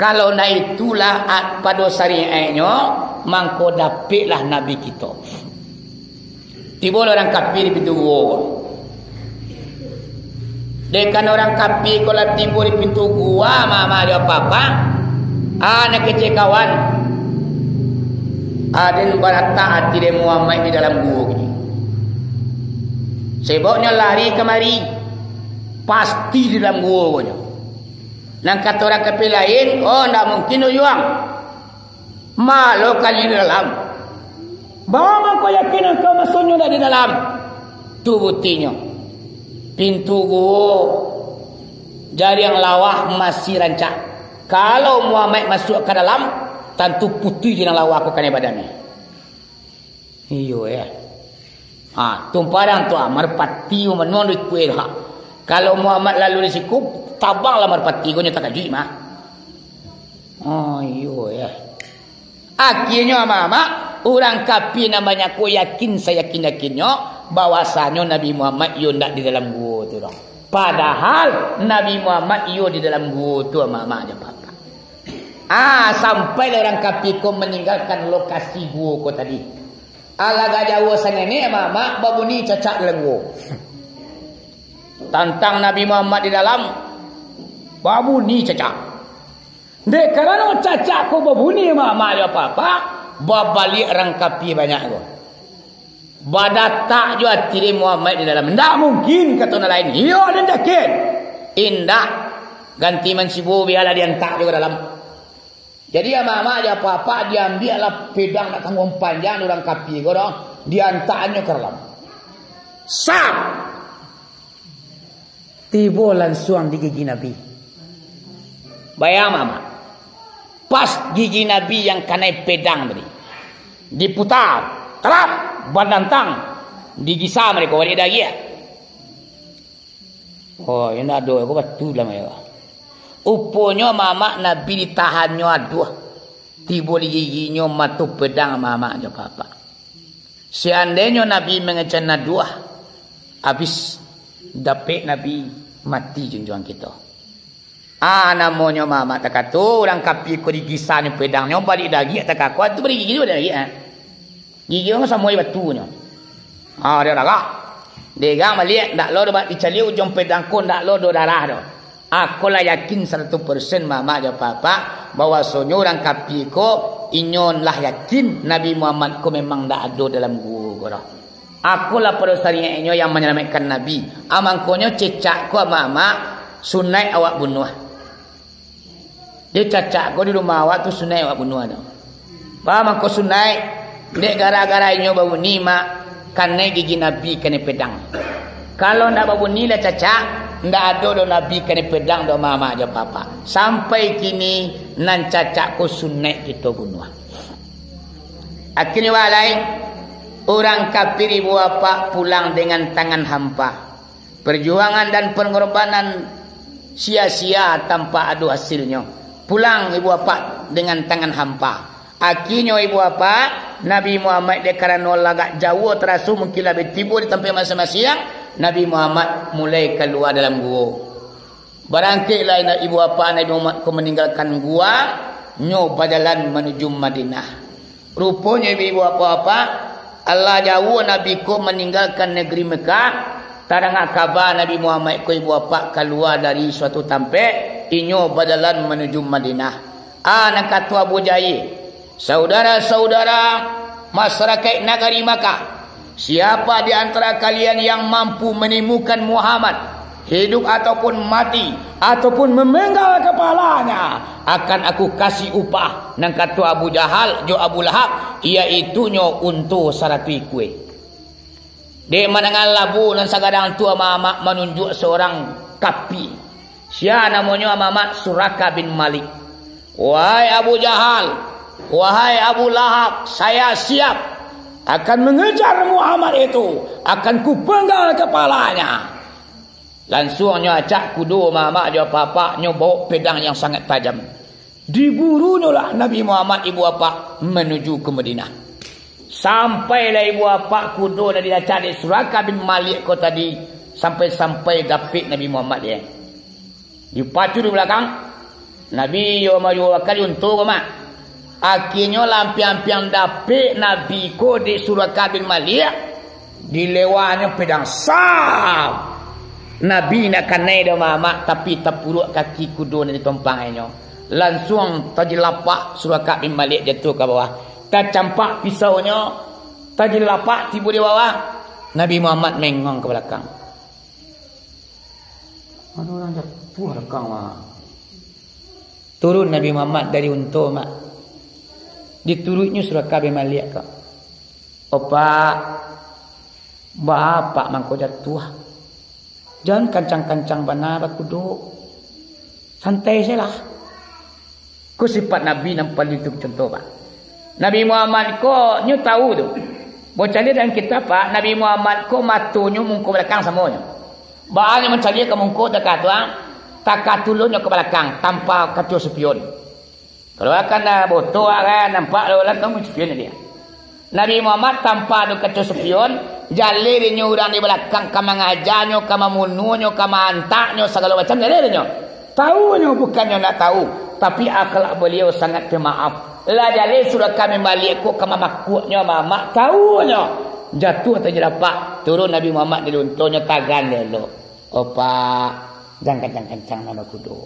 Kalau ndak itulah, ah, pado syariatnyo, mangko dapeklah Nabi kito. Tibolah urang kapia di pintu guo. Dek kan urang kapia ko lah tibo di pintu guo, mama jo papa, ah, nan kecek kawan. Aden baratak ati dek Muhammad di dalam guo kini. Sebabnyo lari kamari, pasti di dalam guo ko nyo. Nan kato urang kapia lain, oh, ndak mungkin, Uyuang. Malo kanyo di dalam. Baa mangko yakin angkau masonyo ndak di dalam? Tu buktinyo. Pintu guo jaring lawa masih rancak. Kalau Muhammad masuak ka dalam, tantu putuih jaring lawa ko kanai badannyo. Iyo, eh. Ha, tumpah tu, ah, marpati manuang di kuil, ha. Kalau Muhammad lalu di siku, tabanglah marpati ko, nyo takajuik mah. Oh, iyo, eh. Akhirnyo, amak-amak, urang kapia nan banyak ko yakin sayakin-yakinnyo bahwasanyo Nabi Muhammad iyo ndak di dalam guo tu doh. Padahal Nabi Muhammad iyo di dalam guo tu, amak-amak, jo papa. Ah, sampailah urang kapia ko maninggalkan lokasi guo ko tadi. Alah agak jauah sangenek, amak-amak, babunyi cacak dalam guo. Tantang Nabi Muhammad di dalam, babunyi cacak. Dek karano cacak ko babunyi, amak-amak jo papa, babaliak urang kapia banyak ko. Badatak jo ati dek Muhammad di dalam. Ndak mungkin, kato nan lain. Iyo, den yakin. Indak. Ganti mancibo, bialah diantak jo ka dalam. Jadi, amak-amak jo papa, diambiaklah pedang nak tangguang panjang dek urang kapia ko doh, diantaknyo ka dalam. Sap! Tibo lansuang di gigi Nabi. Bayang, amak-amak. Pas gigi Nabi yang kanai pedang tadi. Diputa, tarap, badantang. Digisa mareko, baliak dagiak. Oh, indak ado, ko batu dalam aia. Uponyo mamak Nabi ditahannyo aduah. Tibo di giginyo mato pedang mamak jo papa. Seandainyo Nabi mangecek aduah, abih dapek Nabi, mati junjuang kito. Ah, namonyo mamak takato, urang kapia ko digisanyo pedangnyo, baliak dagiak takako, tu baliak gigi, baliak dagiak, ah. Gigi urang samo jo batunyo. Ha, dia darah. Dia gang baliak, ndak lo do ba-, dicaliak ujuang pedang ko, ndak lo do darah do. Ako lah yakin saratuih persen mamak jo papak, bahwasonyo urang kapia ko, inyo lah yakin Nabi Muhammad ko memang ndak ado dalam guo ko doh. Ako lah pado sariak inyo yang manyalamaikkan Nabi. A mangkonyo cecak ko mamak, sunaik awak bunuah. Dek cacak ko di rumah awak tu sunaik awak bunuah tu. Ba mangko sunaik, dek gara-gara inyo babuni mak, kanai gigi Nabi kanai pedang. Kalau ndak babuni lah cacak, ndak ado doh Nabi kanai pedang doh mamak jo papak. Sampai kini nan cacak ko sunaik kito bunuah. Akhirnyo balai, urang kafir ibu bapak pulang dengan tangan hampa. Perjuangan dan pengorbanan sia-sia tanpa ado hasilnyo. Pulang ibu bapak dengan tangan hampa. Akhirnyo ibu bapak, Nabi Muhammad dek karano lagak jauah taraso mungkin lah batibo di tampek masing-masing, Nabi Muhammad mulai kalua dalam guo. Barangkeklah ibu bapak Nabi Muhammad ko maninggalkan guo, nyo bajalan manuju Madinah. Ruponyo ibu bapak-bapak, alah jauah Nabi ko maninggalkan nagari Mekah, tadanga kaba Nabi Muhammad ko ibu bapak kalua dari suatu tampek, inyo bajalan manuju Madinah. Ah, nan kato Abu Jahil, saudara-saudara masyarakat nagari Mekah, siapa di antara kalian yang mampu menemukan Muhammad, hidup ataupun mati, ataupun memenggal kepalanya, akan aku kasih upah, nan kato Abu Jahal jo Abu Lahab, yaitunyo unto saratuih ikua. Dek mandanga labu nan sagadang tu, amak-amak manunjuak seorang kapi. Sia namonyo amak-amak? Suraka bin Malik. Wahai Abu Jahal, wahai Abu Lahab, saya siap akan mengejar Muhammad itu, akan kupenggal kepalanya. Lansuangnyo acak kudo mamak jo papak, nyo baok pedang yang sangat tajam. Diburunyolah Nabi Muhammad ibu bapak manuju ka Madinah. Sampailah ibu bapak kudo nan diacak dek Suraka bin Malik ko tadi, sampai-sampai dapek Nabi Muhammad, yo. Dipacu di balakang, Nabi yo maju bakali unto ko, mak. Akhirnyo, lampiang-lampiang dapek Nabi ko dek Suraka bin Malik, dilewahnyo pedang, sam! Nabi nak kanai doh mamak, tapi tapuruak kaki kudo nan ditompanginnyo. Lansuang tajilapak Suraka bin Malik jatuah ka bawah. Tacampak pisaunyo, tajilapak tibo di bawah. Nabi Muhammad mengong ka balakang. Ado urang jatuah balakang, mak. Turun Nabi Muhammad dari unto, mak. Dituruiknyo Suraka bin Malik ko. Opak, baa apak mangko jatuah? Jan kancang-kancang bana bakudo. Santai sajolah. Ko sipat Nabi nan paling tu contoh, Pak. Nabi Muhammad ko, nyo tahu tu. Bocah liek dalam kitab, Pak, Nabi Muhammad ko matonyo mungko balakang samonyo. Baa nyo mancaliak ka mungko takatuang, takatulun nyo ka balakang, tanpa kaco spion. Kalau akan dah botok kan, nampak lah balakang spion dia. Nabi Muhammad tanpa ado kaco spion, jaleh dinyo urang di balakang ka mangajanyo, ka mamunuahnyo, ka maantaknyo, sagalo macam jaleh dinyo. Tahunyo bukannyo ndak tahu, tapi akhlak baliau sangat pemaaf. Lah jaleh Suraka bin Malik ko ka mamakuaknyo mamak, tahunyo jatuah tajalapak, turun Nabi Muhammad dari untonyo, tagan elok. Opak, jan kancang-kancang nan bakudo.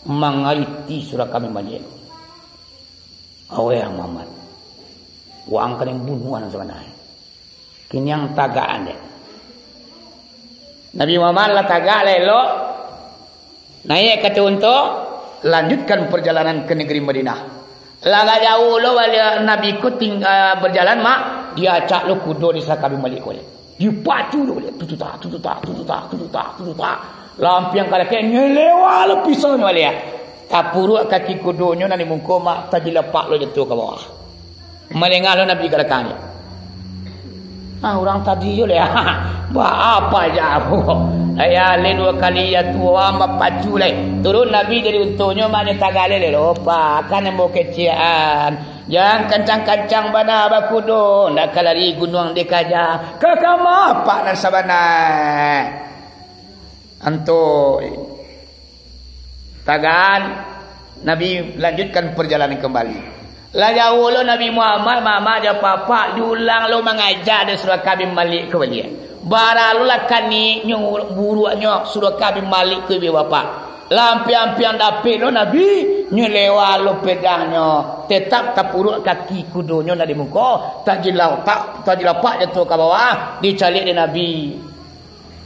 Mangariti Suraka bin Malik. Aweh Muhammad, waang ka den bunuah nan sabananyo. Kini ang tagakan dek. Nabi Muhammad lah tagak, lah elok. Naiak ka ateh unto, lanjutkan perjalanan ka nagari Madinah. Lah agak jauah lo baliak Nabi ko ting-, ah, bajalan, mak, diacak lo kudo di Suraka bin Malik ko. Dipacu lo baliak, tututak, tututak, tututak, tututak, tututak. Lampiang ka dakek, nyelewa lo pisaunyo baliak. Tapuruak kaki kudonyo nan di muko, mak, tajilapak lo jatuah ka bawah. Malengah lo Nabi ka balakang. Ah, urang tadi yo leh. Baa apak jauah? Lai aleh duo kali jatuah, bapacu lai. Turun Nabi dari untonyo, mak, nyo tagaleh leh. Opak, kan ambo kecek an. Jan kancang-kancang bana bakudo, ndak ka lari gunuang dikaja. Ka kama apak nan sabana? Anto. Tagan, Nabi lanjutkan perjalanan kembali. Lah jauah lo Nabi Muhammad, mamak jo papak, diulang lo mangaja dek Suraqah bin Malik ko baliak. Bara lo lah kaniknyo, buruaknyo Suraqah bin Malik ko ibu bapak. Lah ampiang-ampiang dapek lo Nabi, nyo lewa lo pedangnyo. Tetap tapuruak kaki kudonyo nan di muko, tajilau-, ta-, tajilapak jatuah ka bawah, dicaliak dek Nabi.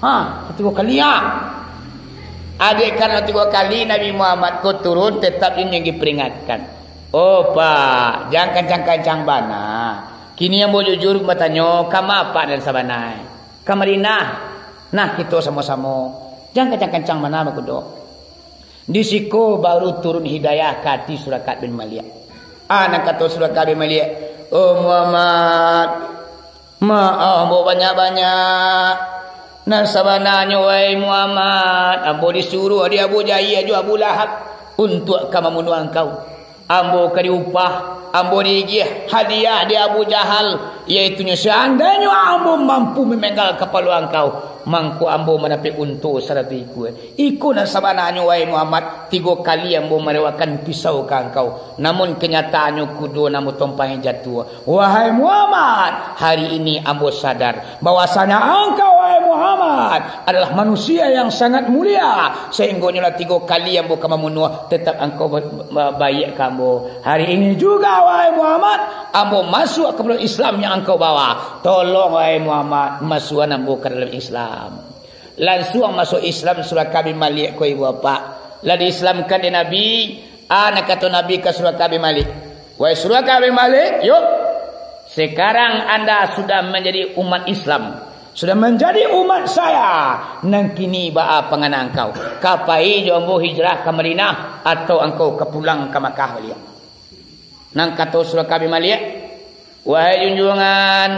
Ha, tigo kali, ha. Dek karano tigo kali Nabi Muhammad ko turun, tetap inyo diperingatkan. "Oh, Pak, jan kancang-kancang bana. Kini ambo jujur batanyo, kama Apak nan sabana? Ka Madinah. Nah, kito samo-samo. Jan kancang-kancang bana bakudo." Di siko baru turun hidayah ka ati Suraqah bin Malik. Ah, nan kato Suraqah bin Malik, "Oh Muhammad, maaf ambo banyak-banyak. Nan sabananyo, wahai Muhammad, ambo disuruah dek Abu Jahil jo Abu Lahab untuak ka mambunuah angkau. Ambo ka diupah, ambo diagiah hadiah dek Abu Jahal, yaitunyo seandainyo ambo mampu mamenggal kapalo angkau, mangko ambo mandapek unto saratu ikua. Iko nan sabananyo, wahai Muhammad, tigo kali ambo malewakan pisau ka angkau, namun kanyataannyo kudo nan ambo tumpangi jatuah. Wahai Muhammad, hari ini ambo sadar bahwasanya angkau, wahai Muhammad, adalah manusia yang sangat mulia, sahinggonyo lah tigo kali ambo ka mambunuah, tetap angkau ba-, ba-, baiak ka ambo. Hari ini juga, wahai Muhammad, ambo masuak ka dalam Islam yang angkau bawa. Tolong, wahai Muhammad, masuakan ambo ka dalam Islam." Lansuang masuak Islam Suraqah bin Malik ko, ibu bapak. Lah diislamkan dek Nabi, ah, nan kato Nabi ka Suraqah bin Malik, "Wahai Suraqah bin Malik, yuk, sekarang anda sudah manjadi umat Islam, sudah manjadi umat saya, nan kini baa pangana angkau? Ka pai jo ambo hijrah ka Madinah, atau angkau ka pulang ka Makkah baliak?" Nan kato Suraqah bin Malik, "Wahai junjuangan,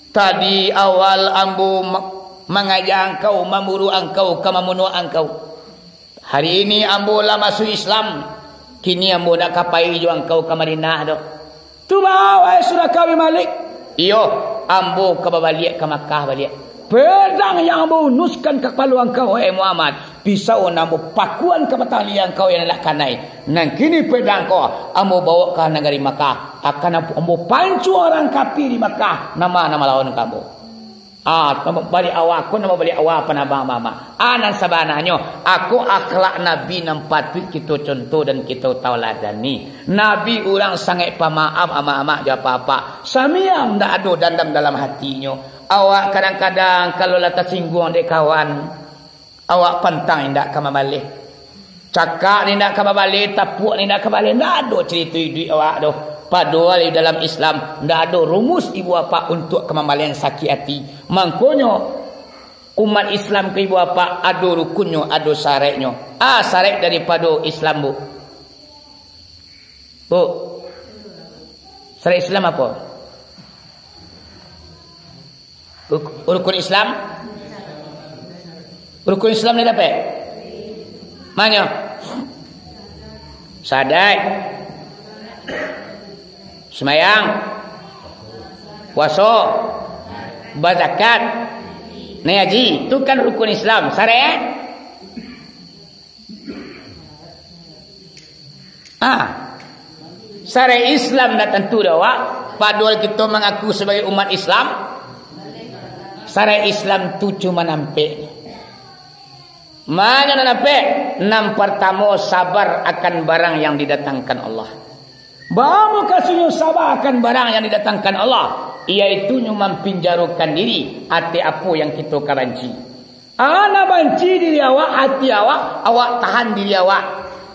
tadi awal ambo ma-, mangaja angkau, mamburu angkau, ka mambunuah angkau. Hari ini ambo lah masuak Islam, kini ambo ndak ka pai jo angkau ka Madinah doh." "Tu baa, wahai Suraqah bin Malik?" "Iyo, ambo ka babaliak ka Makkah baliak. Pedang yang ambo unuskan ka kapalo angkau, wahai Muhammad, pisau nan ambo pakuan ka batang liang angkau yang lah kanai. Nan kini pedang ko ambo bawok ka nagari Makkah, akan ambo, ambo pancua urang kafir di Makkah, nan ma nan malawan ka ambo." Ah, baliak awa ko, nan baliak awa panabang mama. Ah, nan sabananyo, ako akhlak Nabi nan patuik kito contoh dan kito tauladani. Nabi urang sangaik pamaaf, amak-amak jo apak-apak. Samiang ndak ado dandam dalam hatinyo. Awak kadang-kadang kalau lah tasingguang dek kawan, awak pantang indak ka mambaleh. Cakak ni indak ka babaleh, tapuak ni indak ka baleh, indak ado carito iduik awak doh. Padohal di dalam Islam, indak ado rumus ibu apak untuak ka mambaleh sakik ati. Mangkonyo, umat Islam ko ibu apak ado rukunnyo, ado saraiknyo. Ah, saraik daripado Islam, Bu. Bu, saraik Islam apo? Ruk-, rukun Islam? Rukun Islam ni dapek? Manyo? Sadai. Sumayang. Puaso. Bazakat. Naiak haji. Tu kan rukun Islam. Saraik? Ah, saraik Islam ndak tantu doh, Wak. Padohal kito mangaku sabagai umat Islam, saraik Islam tu cuma nampek. Manyo nan nampek? Nan partamo, sabar akan barang yang didatangkan Allah. Baa mukasuiknyo sabar akan barang yang didatangkan Allah, yaitunyo mampinjarokan diri ateh apo yang kito ka banci. Anak banci diri awak, hati awak, awak tahan diri awak.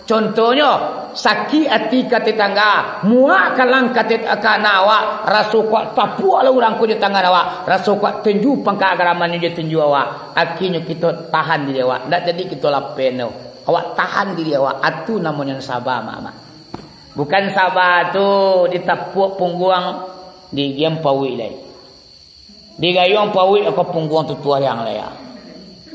Contohnyo, sakik ati ka tetangga, muak kalang ka tet-, ka anak awak, raso kuaik tapuak lah urang ko jo tangan awak, raso kuaik tenju pangka agamannyo jo tenju awak. Akhirnyo kito tahan diri awak, ndak jadi kito lapen tu. Awak tahan diri awak, atu namonyo sabar, mak-mak. Bukan sabar tu ditapuak pungguang, digiam pauik lai. Digayuang pauik ako pungguang tutuah yang lea.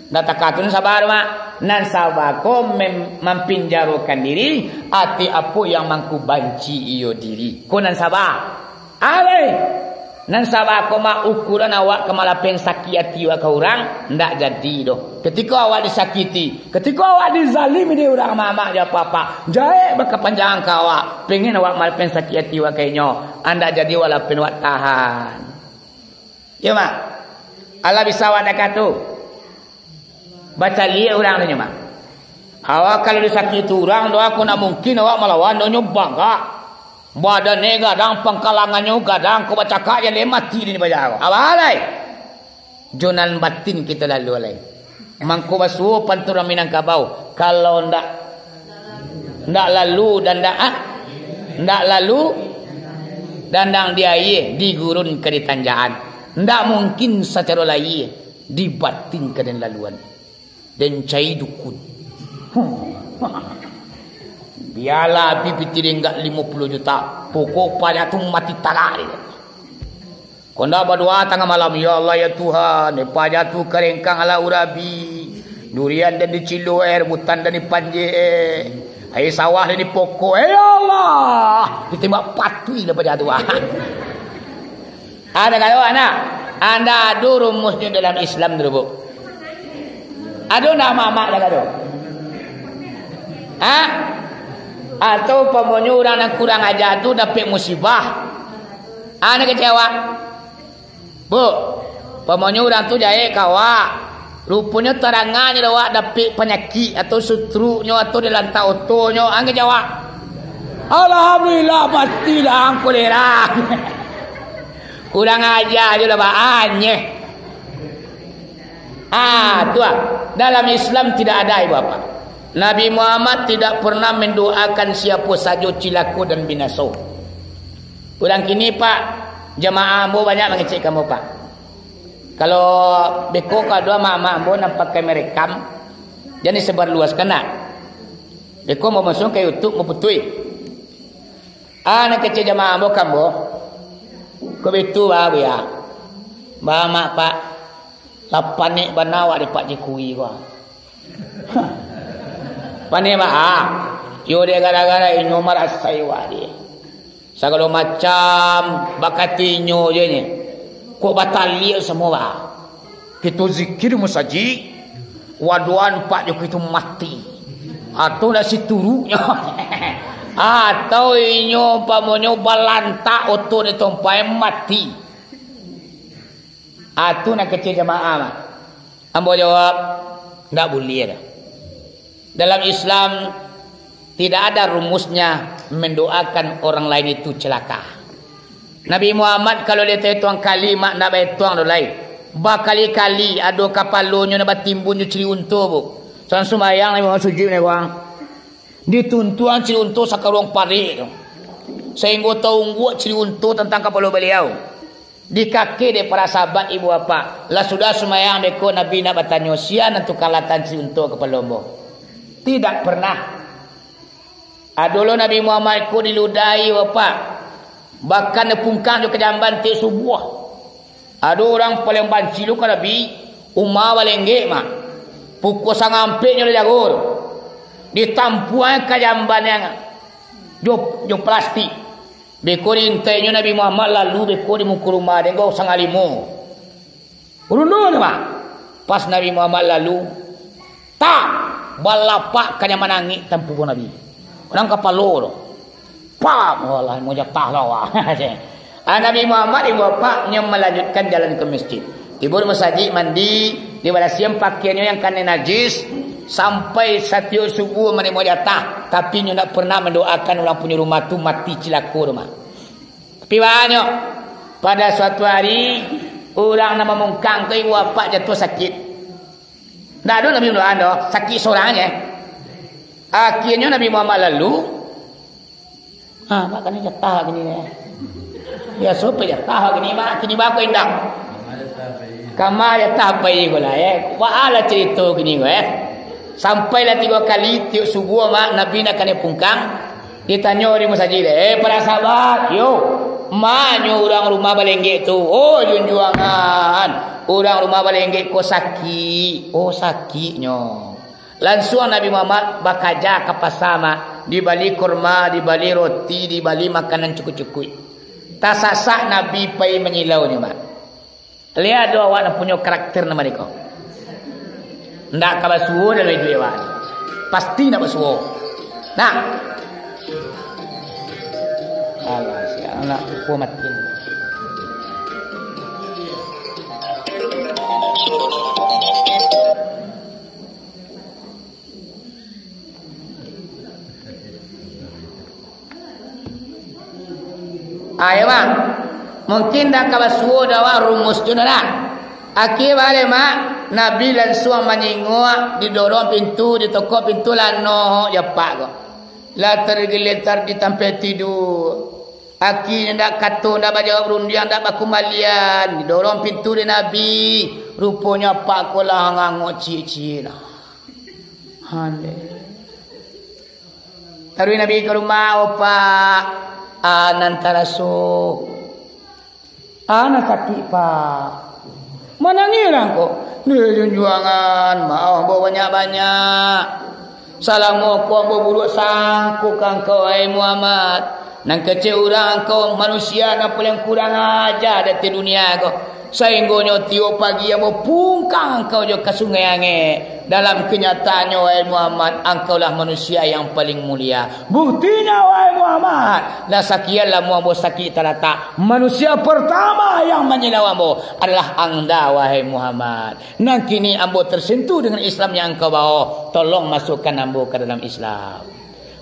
Ndak takah tu nan sabar, Mak. Nan sabar ko mem-, mampinjarokan diri, ati apo yang mangku banci iyo diri. Ko nan sabar. Alai. Nan sabab ko, Mak, ukuran awak ka malapehkan sakik ati awak ka urang, ndak jadi doh. Katiko awak disakiti, katiko awak dizalimi dek urang, mamak jo apak-apak, jahek bakapanjangan ka awak, pengen awak malapehkan sakik ati awak ka inyo, ndak jadi awak lapehkan, awak tahan. Iyo, Mak? Alah bisa awak dakek tu? Bacaliak urang tu nyo, Mak. Awak kalau disakiti urang tu, ko ndak mungkin awak malawan doh, nyo bangkak. Badannyo gadang, pangkalangannyo gadang, ko bacakak jan lai mati di baja ko. Apo lai? Jo nan batin kito lalu lai. Mangko basuo pantun urang Minangkabau, kalau ndak, ndak lalu dandang, ah? Ndak lalu dandang di aia, di gurun ka di tanjaan. Ndak mungkin sacaro lahia, di batin ka den laluan. Den cari dukun. Bialah abih pitih ringgit limo puluah juta, pokok paja tu mati talak dek. Ko ndak badoa tangah malam, "Ya Allah, ya Tuhan, eh, paja tu karengkang alah urabi, durian den dicilok, eh, rambutan den dipanjek, eh, aia sawah den dipokok, eh, ya Allah, ditembak patuih lah paja tu, ah." Ado kato, anak, ndak ado rumusnyo dalam Islam tu, Bu. Ado ndak, mamak, dak ado? Ha? Atau umpamonyo urang nan kurang aja tu dapek musibah? Ado kecewa? Bu, umpamonyo urang tu jahek ka awak, ruponyo tarangannyo dek awak dapek panyakik, atau sutruknyo, atau dilantak otonyo, anggo jawab, "Alhamdulillah, mati lah ang kolera." Kurang aja je lah, Pak. Anyeh. Ah, tu ah. Dalam Islam tidak ada, Ibu Bapak. Nabi Muhammad tidak pernah mendoakan siapa saja cilako dan binaso. Urang kini, Pak, jamaah ambo banyak mangecek ka ambo, Pak. Kalau beko ka ado amak-amak ambo nan pakai merekam, jan disebarluaskan nak. Beko ambo masuak ka YouTube, ambo putuih. Ah, nan kecek jamaah ambo ka ambo. Ko bitu, Bah, Buya. Bah, Mak, Pak. Lah panek bana awak dek Pak Jokowi ko. Panek baa? Iyo dek, gara-gara inyo marasai wak dek. Sagalo macam bakato inyo je nyo. Kok bataliak samo baa? Kito zikir di musajik, waduan Pak Jokowi tu mati. Atau ndak situruknyo. Atau inyo umpamonyo balantak oto di tompai mati. Ah, tu nan kecek jamaah, Mak. Ambo jawab, ndak buliah doh. Dalam Islam, tidak ada rumusnya mendoakan orang lain itu celaka. Nabi Muhammad kalau dietong-etong kali, Mak, ndak baetong doh lai. Bakali-kali ado kapalonyo nan batimbun jo ciri unto, Bu. Sudah sumbayang, Nabi Muhammad sujud, Nabi Muhammad. Dituntuang ciri unto sakaruang parek tu. Sahinggo taungguak ciri unto tantang kapalo baliau. Dikakeh dek para sahabat, Ibu Bapak. Lah sudah sumbayang beko Nabi nak batanyo, "Sia nan tukang latang ciri unto kapalo ambo?" Tidak pernah. Ado lo Nabi Muhammad ko diludahi, Bapak. Bahkan dipungkang jo ka jamban tiok subuah. Ado urang paliang banci lo ka Nabi, umah balenggek, Mak. Pukua sangampeknyo lah jago tu. Ditampuang ka jamban nan jo, jo plastik. Beko diintainyo Nabi Muhammad lalu beko di muko rumah den ko sangalimo. Rundu tu, Mak. Pas Nabi Muhammad lalu, tak, balapak ka nyo manangik tampubuang Nabi. Urang kapalo tu. Pam! Walah, mo jatah lah awak. Ah, Nabi Muhammad, Ibu Bapak, nyo malanjutkan jalan ka masjid. Tibo di masajik, mandi, dibarasiahan pakaiannyo nan kanai najis, sampai satiok subuah manarimo jatah, tapi nyo ndak pernah mandoakan urang punyo rumah tu mati cilako tu, Mak. Tapi banyak. Pada suatu hari, urang nan mamungkang tu, Ibu Bapak, jatuah sakit. Ndak ado Nabi Muhammad doh, sakik sorang je. Akhianyo Nabi Muhammad lalu, "Ah, Mak, kanai jatah kini ni. Biaso pai jatah kini, Mak, kini baa ko indak? Kama jatah pai ko lah, eh. Baa lah carito kini ko, eh." Sampailah tigo kali tiok subuah, Mak, Nabi nak kanai pungkang. Ditanyo di masajik, "Eh, para sahabat, yo, ma nyo urang rumah balenggek tu?" "Oh, junjuangan, urang rumah balenggek ko sakik." "Oh, sakiknyo." Lansuang Nabi Muhammad bakaja ka pasa, Mak, dibali kurma, dibali roti, dibali makanan cukuik-cukuik. Tasasak Nabi pai manyilaunyo, Mak. Liek ado awak nan punyo karakter nan mariko. Ndak ka basuo dalam iduik awak. Pasti ndak basuo. Nah. Alah, sialan nak pukul mati. Ayo, Mak. Mungkin dah ka basuo dah, Wak, rumus tu dah. Akhia baliak, Mak. Nabi lansuang manyingok, didorong pintu, ditokok pintu, lanok je apak ko. Lah tergeletar di tampek tidur. Akhia ndak kato, ndak bajawab rundiang, ndak bakumbalian. Didorong pintu dek Nabi. Ruponyo apak ko lah angok ciek-ciek lah. Hande. Taruih Nabi ka rumah, "O Pak, a nan taraso?" "A nan sakik, Pak." "Manangih lah angkau?" "Deh, junjuangan, maoh ambo banyak-banyak. Salamo ko ambo buruak sangko ka angkau, wahai Muhammad. Nan kecek urang, angkau manusia nan paling kurang aja di ateh dunia ko. Sainggonyo tiok pagi ambo pungkang angkau jo ka Sungai Angek. Dalam kenyataannyo, wahai Muhammad, angkaulah manusia yang paling mulia. Buktinyo, wahai Muhammad, lah sakian lamo ambo sakik talatak, manusia pertama yang manyilau ambo adalah anda, wahai Muhammad. Nan kini ambo tersentuh dengan Islam yang angkau bawa. Tolong masukkan ambo ka dalam Islam."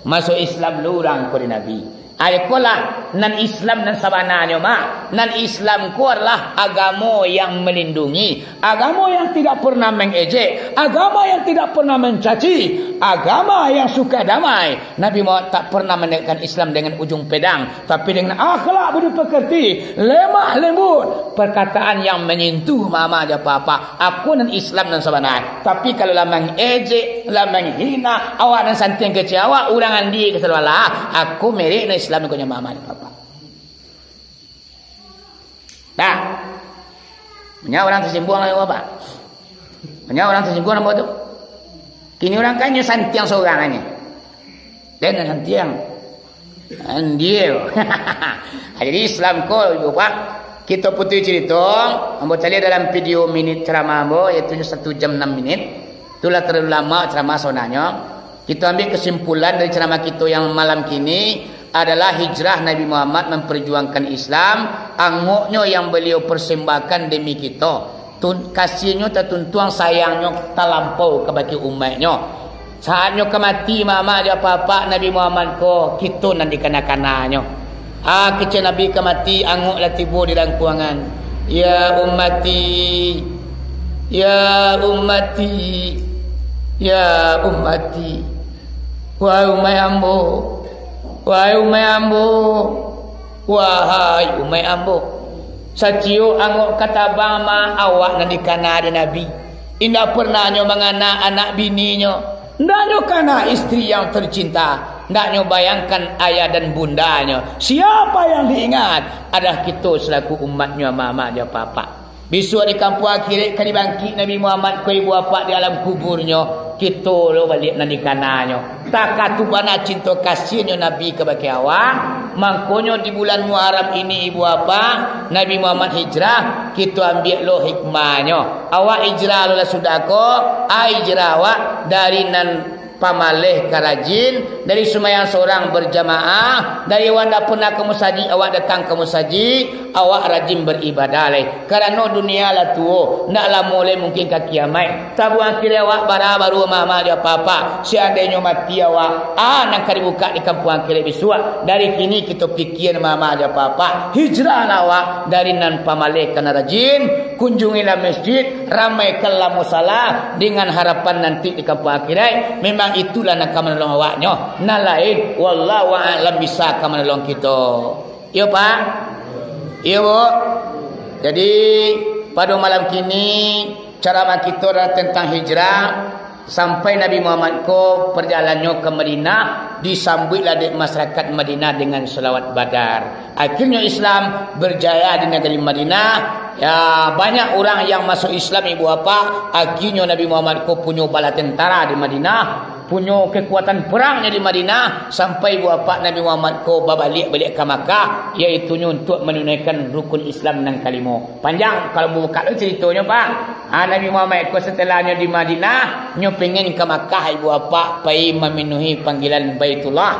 Masuak Islam lo urang ko dek Nabi. Ayo kolah, nan Islam nan sabananyo, Mak. Nan Islam ko adalah agamo yang melindungi, agamo yang tidak pernah mengejek, agama yang tidak pernah mencaci, agama yang suka damai. Nabi Muhammad tak pernah menegakkan Islam dengan ujung pedang, tapi dengan akhlak budi pekerti, lemah lembut, perkataan yang menyentuh mama jo papa. Ako nan Islam nan sabana. Tapi kalau lah mangejek, lah manghina, awak nan santiang kecek awak, urang andi ka sabalah, ako merek nan Islam ko nyo mama jo papa. Dah. Banyak urang tersinggung lah, Bapak. Banyak urang tersinggung, nampak tu. Kini urang kan nyo santiang sorang aja. Den santiang. Andiau. Jadi Islam ko, Ibu Pak, kita putus cerita, ambo cari dalam video minit ceramah ambo, yaitu satu jam enam minit. Itulah terlalu lama ceramah sebenarnya. Kita ambil kesimpulan dari ceramah kita yang malam kini adalah hijrah Nabi Muhammad memperjuangkan Islam, angoknyo yang beliau persembahkan demi kita. Tun-, kasihnyo tatuntuang, sayangnyo talampau kabake umaiknyo. Saatnyo ka mati, mamak jo apak-apak Nabi Muhammad ko, kito nan dikana-kananyo. Ah, kecek Nabi ka mati, angok lah tibo di langkuangan. Ya ummati, ya ummati, ya ummati. Wahai umaik ambo, wahai umaik ambo, wahai umaik ambo. Saciok angok ka tabang ma, awak nan dikana dek Nabi. Indak pernah nyo mangana anak bininyo. Ndak nyo kana istri yang tercinta. Ndak nyo bayangkan ayah dan bundanya. Siapa yang diingat? Adalah kito selaku umatnyo, mamak jo apak-apak. Bisuak di kampuang akhirat ka dibangkik Nabi Muhammad ko, ibu apak, di alam kuburnyo. Kito lo baliak nan dikananyo. Takah tu bana cinto kasihnyo Nabi kabake awak. Mangkonyo di bulan Muharram ini, ibu apak, Nabi Muhammad hijrah, kito ambiak lo hikmahnyo. Awak hijrah lo lah sudah ko, a hijrah awak dari nan pamaleh ka rajin, dari sumayang sorang berjamaah, dari awak ndak pernah ka musajik, awak datang ka musajik, awak rajin beribadah lai. Karano dunia lah tuo, ndak lamo lai mungkin ka kiamaik. Tabuang kiri awak bara baru mamak jo apak-apak. Seandainyo mati awak, a nan ka dibukak di kampuang akhirat bisuak. Dari kini kito pikia mamak jo apak-apak. Hijrahlah awak dari nan pamaleh ka nan rajin. Kunjungilah masjid, ramaikanlah musala dengan harapan nanti di kampuang akhirat. Memang itulah nan ka manolong awaknyo. Nan lain, wallahu a'lam, bisa ka manolong kito. Iyo, Pak? Iyo, Bu? Jadi, pado malam kini, ceramah kito adalah tentang hijrah. Sampai Nabi Muhammad ko parjalannyo ka Madinah, disambuiklah dek masyarakat Madinah dengan salawat badar. Akhirnyo Islam berjaya di nagari Madinah. Ya, banyak urang yang masuk Islam, ibu apak. Akhirnyo Nabi Muhammad ko punyo bala tentara di Madinah. Punyo kekuatan perang di Madinah, sampai ibu bapak Nabi Muhammad ko babaliak baliak ka Makkah, yaitunyo untuak manunaikan rukun Islam nan kalimo. Panjang, kalau buka tu ceritonyo, Pak. Ha, Nabi Muhammad ko setelahnyo di Madinah, nyo pengen ka Makkah, ibu bapak, pai mamenuhi panggilan Baitullah.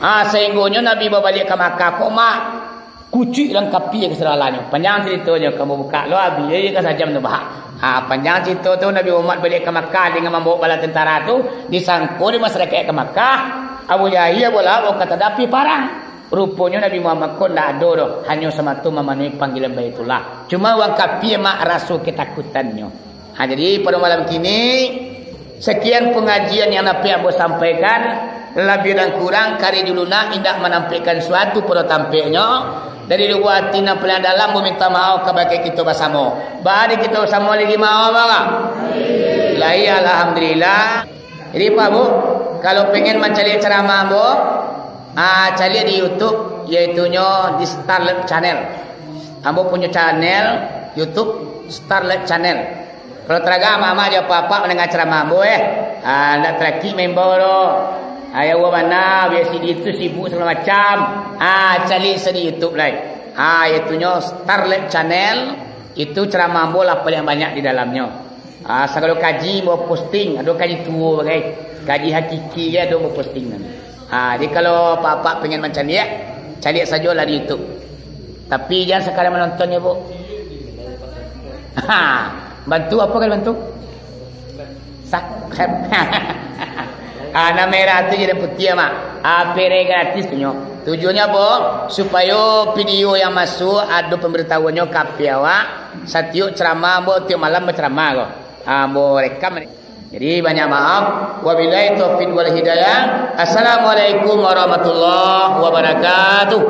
Ha, sahinggonyo Nabi babaliak ka Makkah ko, Mak. Kucuik urang kapia ka sagalo nyo. Panjang ceritonyo, kamu buka lo, abih ka sajam tu, bah. Ha, panjang cerito tu, Nabi Muhammad baliak ka Makkah dengan mambawa bala tentara tu, disangko di masyarakat ka Makkah, Abu Jahil, Abu Lahab, kata dapi parang. Ruponyo Nabi Muhammad ko ndak ado doh, hanyo samato mamanuhi panggilan Baitullah. Cuma urang kapia, Mak, raso ketakutannyo. Ha, jadi, pada malam kini, sekian pengajian yang dapat ambo sampaikan. Labiah dan kurang, kari dulu nak indak manampaikan suatu pado tampeknyo. Dari lubuk ati nan paling dalam, ambo minta maaf kabake kito basamo. Baa dek kito basamo lagi maaf, baa? Lai, alhamdulillah. Jadi, Pak Bu, kalau pengen mancaliak ceramah ambo, ah, caliak di YouTube, yaitunyo di Starlet Channel. Ambo punyo channel YouTube, Starlet Channel. Kalau taragak amak-amak jo apak-apak mandanga ceramah ambo, eh, ah, ndak tarakik maimbau doh. Ayah, awak bana, biaso di tu sibuk sagalo macam. Ah, caliak se di YouTube lai. Ah, yaitunyo Starlet Channel, itu ceramah ambo lah paling banyak di dalamnyo. Ah, sagalo kaji ambo posting, ado kaji tuo bagai, kaji hakiki je ado ambo posting. Ah, jadi kalau apak-apak pengen mancaliak, caliak sajolah di YouTube. Tapi jan sakali manonton yo, Bu. Ha, bantu apo kali bantu? Sa-, ah, nan merah tu jadi putiah, Mak. Ah, perai gratis tu nyo. Tujuannyo apo? Supayo video yang masuk ado pambaritahuannyo ka api awak. Satiok ceramah ambo tiok malam baceramah ko. Ah, ambo rekam. Jadi, banyak maaf. Wabillahi taufiq wal hidayah. Assalamualaikum warahmatullahi wabarakatuh.